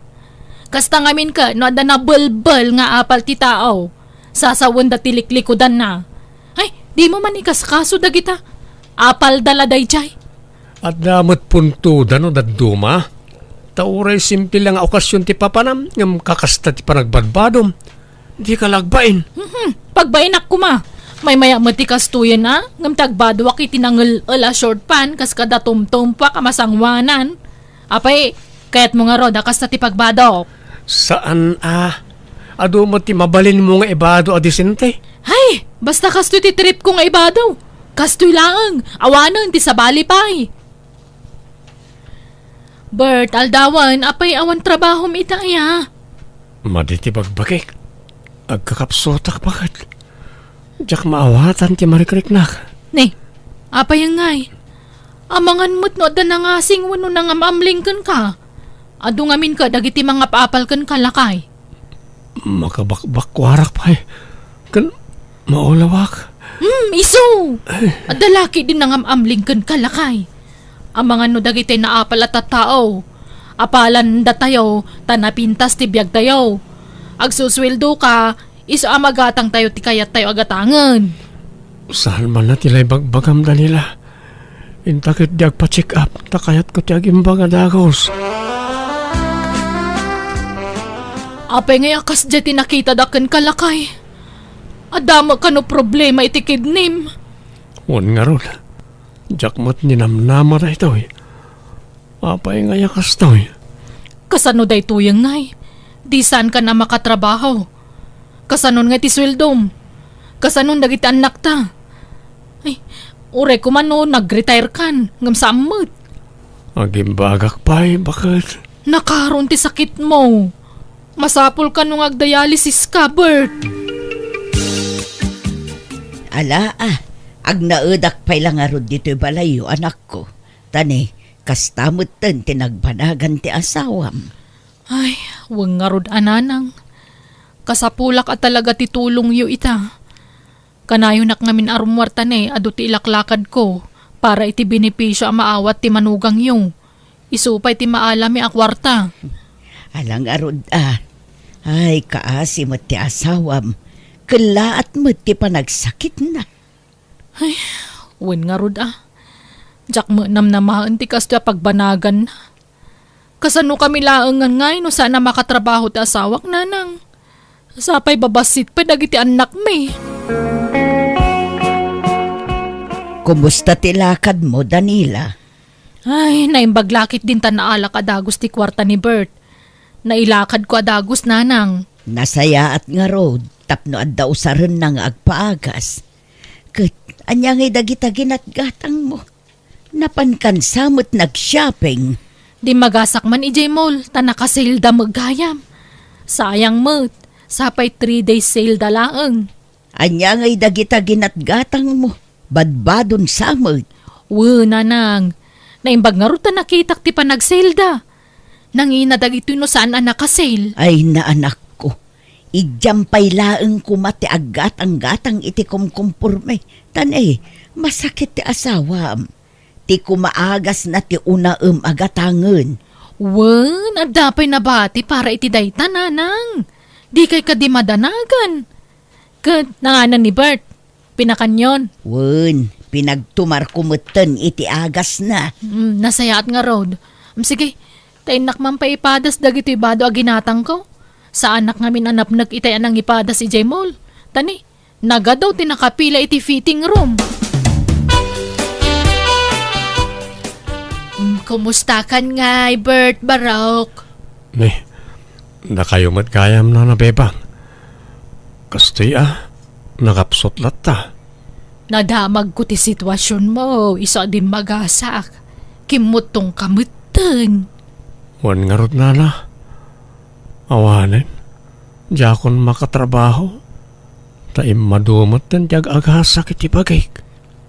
Kasta ngamin ket no adda nabelbel nga apal ti tao, sasawenda ti liklikudanna. Ay, dimo man ikaskaso dagita. Apalda la daydiay. Adda met puntoda no dadduma. Ta uray simple la nga okasion ti papanam, ngem kakasta ti panagbadbadom. Dika la agbain. Mhm, pagbainak koma. Maymayat met ti kastoyen a, ngem ti agbadoak iti nangel-el a short pant kas kada tumtumpuak a masangoanan. Apay, kayatmo ngarud a kasta ti pagbadok? Saan a. Adu met ti mabalinmo nga ibado a disente. Hay, basta kastoy ti tripko nga ibado. Kastoy laeng, awanen ti sabali pay. Bert, aldawen, apay awan trabahom ita aya? Madi ti bagbagik. Agkakapsutak baket. Diak maawatan ti marikriknak. Ni, apay ngay? Amangan met no adda nangasing wenno nangam-amling kenka. Adu ngamin ka dagiti mangap-apal kenka, lakay. Makabakbakkuarak pay. Ken maulawak. Hmm, isu! Adda lakay din nangam-amling kenka, lakay. Amangan no dagiti naapal a tattao. Apalandatayo, ta napintas ti biagtayo. Agsusueldoka, isu a magatangtayo ti kayattayo a gatangen. Saan man la ti naibagbagam, Daniela. Inta ketdi agpa-check up, ta kayatko ti agimbag a dagus. Apay ngay a kasdiay ti nakitada kenka, lakay? Adda met kano problema iti kidnim? Wen ngarud, diak met ninamnama daytoy. Apay ngay a kastoy? Kasano daytoyen ngay? Di saankan a makatrabaho. Kasanon ngay ti sueldom? Kasanon dagiti annakta? Ay, uray koma no nag-retire kan, ngem saan met. Agimbagak pay, baket. Nakaron ti sakitmo. Masapul kano nga agdialysis ka, Bert. Ala, ah, agnaedak pay la ngarud ditoy balayyo, anakko. Ta ne, kasta metten ti nagbanagan ti asawam. Ay, wen ngarud a, nanang. Kasapulak a talaga ti tulongyo ita. Kanayonak ngamin a rummuar ta ne, adu ti ilaklakadko para iti benepisio a maawat ti manugangyo. Isu pay ti maalami a kuarta. Ala ngarud a. Ay, kaasi met ti asawam. Kellaat met ti panagsakitna. Ay, wen ngarud a. Diak met namnamaen ti kastoy a pagbanaganna. Kasano kami laengen ngay no saan a makatrabaho ti asawak, nanang? Sapay babassit pay dagiti annakmi. Kumusta ti lakadmo, Danila? Ay, naimbag la ketdin ta naalak a dagus ti kuarta ni Bert. Nailakadko a dagus, nanang. Nasayaat ngarud tapno adda usarenna nga agpaagas. Ket ania ngay dagita ginatgatangmo? Napankansa met nag-shopping. Dimmagasak man idiay mall, ta naka-sale da met gayam. Sayang met, sapay three days sale da laeng. Ania ngay dagita ginatgatangmo? Badbadon sa met. Wen, nanang. Naimbag ngarud ta nakitak ti panag-sale da. Nangina dagitoy no saan a naka-sale. Ay, naanakko. Idiam pay laeng koma ti aggatang-gatang iti kumkumporme. Ta ne, masakit ti asawam. Ti kumaagasna ti unaem a gatangen. Wen, adda pay nabati para iti dayta, nanang. Dikay kadi madanagan. Ket nanganan ni Bert, pinakanyon. Wen, pinagtumarko metten iti agasna. Mm, nasayaat ngarud. Mm, sige, ta innak man pay ipadas dagitoy bado a ginatangko. Saanak ngamin a napnek itay a nangipadas idiay mall. Ta ne, nagadu ti nakapila iti fitting room. Mm, kumustakan ngay, Bert, Barok? Ne, dakayo met gayam, Nana Bebang. Kastoy a, nakapsut latta. Nadamagko ti situasionmo, isu a dimmagasak. Kimmuttongka metten. Wen ngarud, Nana. Awanen, diakon makatrabaho, ta immadu metten ti ag-agasak iti bagik.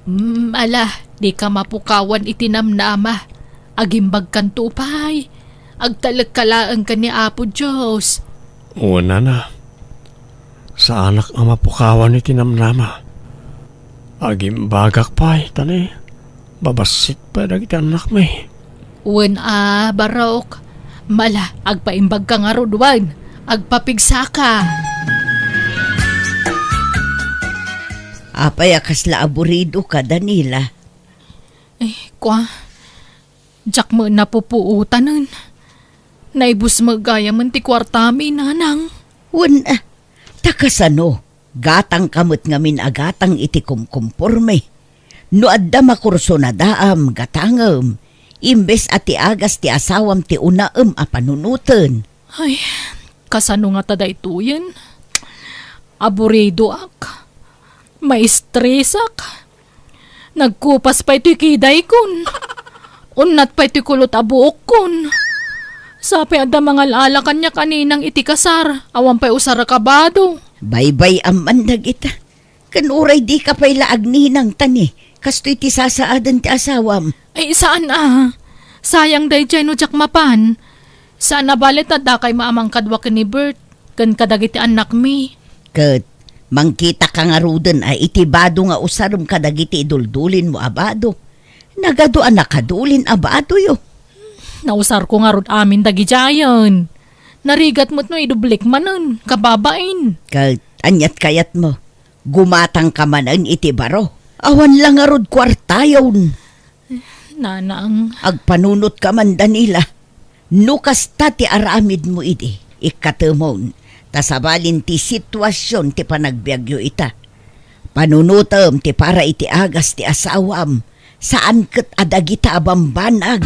Mm, ala, dika mapukawan iti namnama. Agimbagkanto pay. Agtalekka laeng ken ni Apo Dios. Wen, Nana. Saanak a mapukawan iti namnama. Agimbagak pay, ta ne, babassit pay dagiti annakmi. Wen a, Barok. Mala, agpaimbagka ngarud wen. Agpapigsaka. Apay a kasla aburidoka, Danila? Eh, kua, diak met napupuotanen. Naibus met gayamen ti kuartami, nanang. Wen, ah, ta kasano? Gatangka met ngamin a gatang iti kumkumporme. No adda makurso nadaam, gatangem, imbes a ti agas ti asawam ti unaem a panunoten. Ay, kasano ngata daytoyen? Aburidoak. Maistresak. Nagkupas pay toy kidaykon. Unnat pay toy kulot a buokkon. Sapay adda mangal-ala kaniak a ninang iti kasar, awan pay usar a kabado. Baybay-am man dagita. Ken uray dika pay la agninang ta ne, kastoy ti sasaaden ti asawam. Ay, saan a. Sayang daydiay no diak mapan. Saan a bale ta dakay maamang kadua ken ni Bert. ken kadagiti annakmi. Ket mangkitaka ngaruden a iti bado nga usarem kadagiti iduldulinmo a bado. Nagadu a nakadulin a badoyo. Nausarko ngarud amin dagidiayen. Narigat met no idublik manen, kababain. Ket aniat kayatmo? Gumatangka manen iti baro. Awan la ngarud kuartayon. Nanang. Agpanunotka man, Danila. No kasta ti aramidmo idi, ikkatemon, ta sabalin ti situasion ti panagbiagyo ita. Panunotem ti para iti agas ti asawam, saan ket a dagita a bambanag.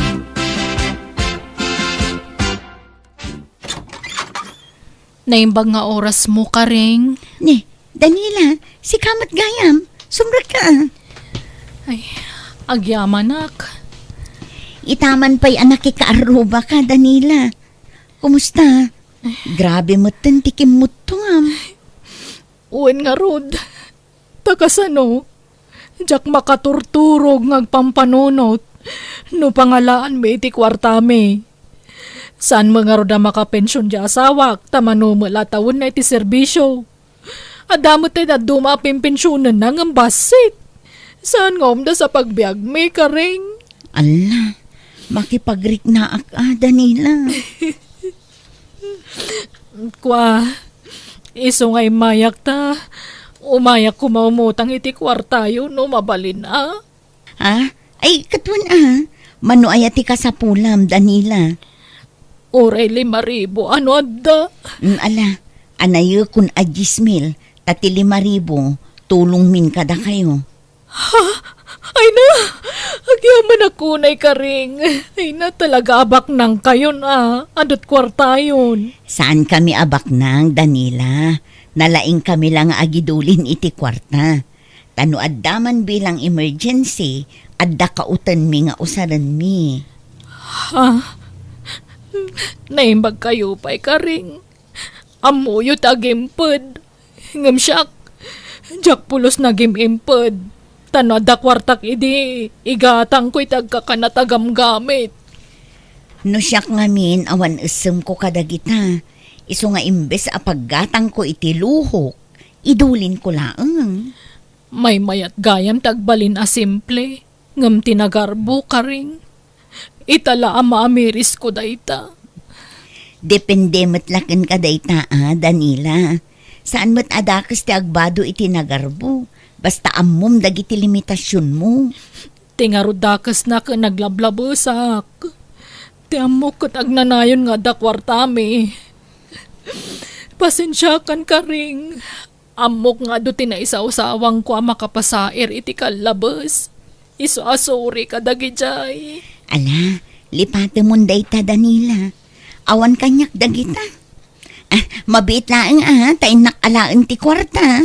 Naimbag nga orasmo, Karing. Ni, Danila, sika met gayam. Sumrekka. Ay, agyamanak. Itaman pay a nakikaarrubaka, Danila. Kumusta? Grabe metten ti kimmuttuam. Wen ngarud. Ta kasano? Diak makaturturog nga agpampanunot no pangalaanmi iti kuartami. Saan met ngarud a makapension ti asawak ta mano met la tawenna iti serbisio. Adda met ti dadduma a pimpensionenna ngem bassit. Saan nga umdas a pagbiagmi, Karing? Alla, makipagriknaak a, Danila. Kua, isu nga immayak ta, umayak koma umutang iti kuartayo no mabalin a. Ha? Ay, ket wen a, mano aya ti kasapulam, Danila? Uray lima ribu, ano adda? Mm, ala, anayekon a dies mil, ta ti lima ribu, tulongmin kadakayo. Ha? Ay na! Agyamanak unay, Karing. Ay na, talaga a baknangkayon a. Adut kuartayon. Saankami a baknang, Danila. Nalaingkami la nga agidulin iti kuarta. Ta no adda man bilang emergency, adda kautenmi nga usarenmi. Ha? Naimbagkayo pay, Karing. Ammoyo ti agimped. Ngem siak, diak pulos nagimped. Ta no adda kuartak idi, igatangko iti agkakanat a gamgamit. No siak ngamin, awan essemko kadagita. Isu nga imbes a paggatangko iti luhok, idulinko laeng. Maymayat gayam ti agbalin a simple. Ngem ti nagarbo, Karing, ita la a maamirisko dayta. Depende met la kenka dayta a, Danila. Saan met a dakes ti agbado iti nagarbo, basta ammom dagiti limitasionmo. Ti ngarud dakesna ken naglablabesak. Ti ammok ket agnanayon nga adda kuartami. Pasensiakan, Karing. Ammok nga adu ti naisawsawangko a makapasair iti kallabes. Isu a sorry kadagidiay. Ala, lipatemon dayta, Danila. Awan kaniak dagita. Ah, mabiit laeng a, ta innak alaen ti kuarta.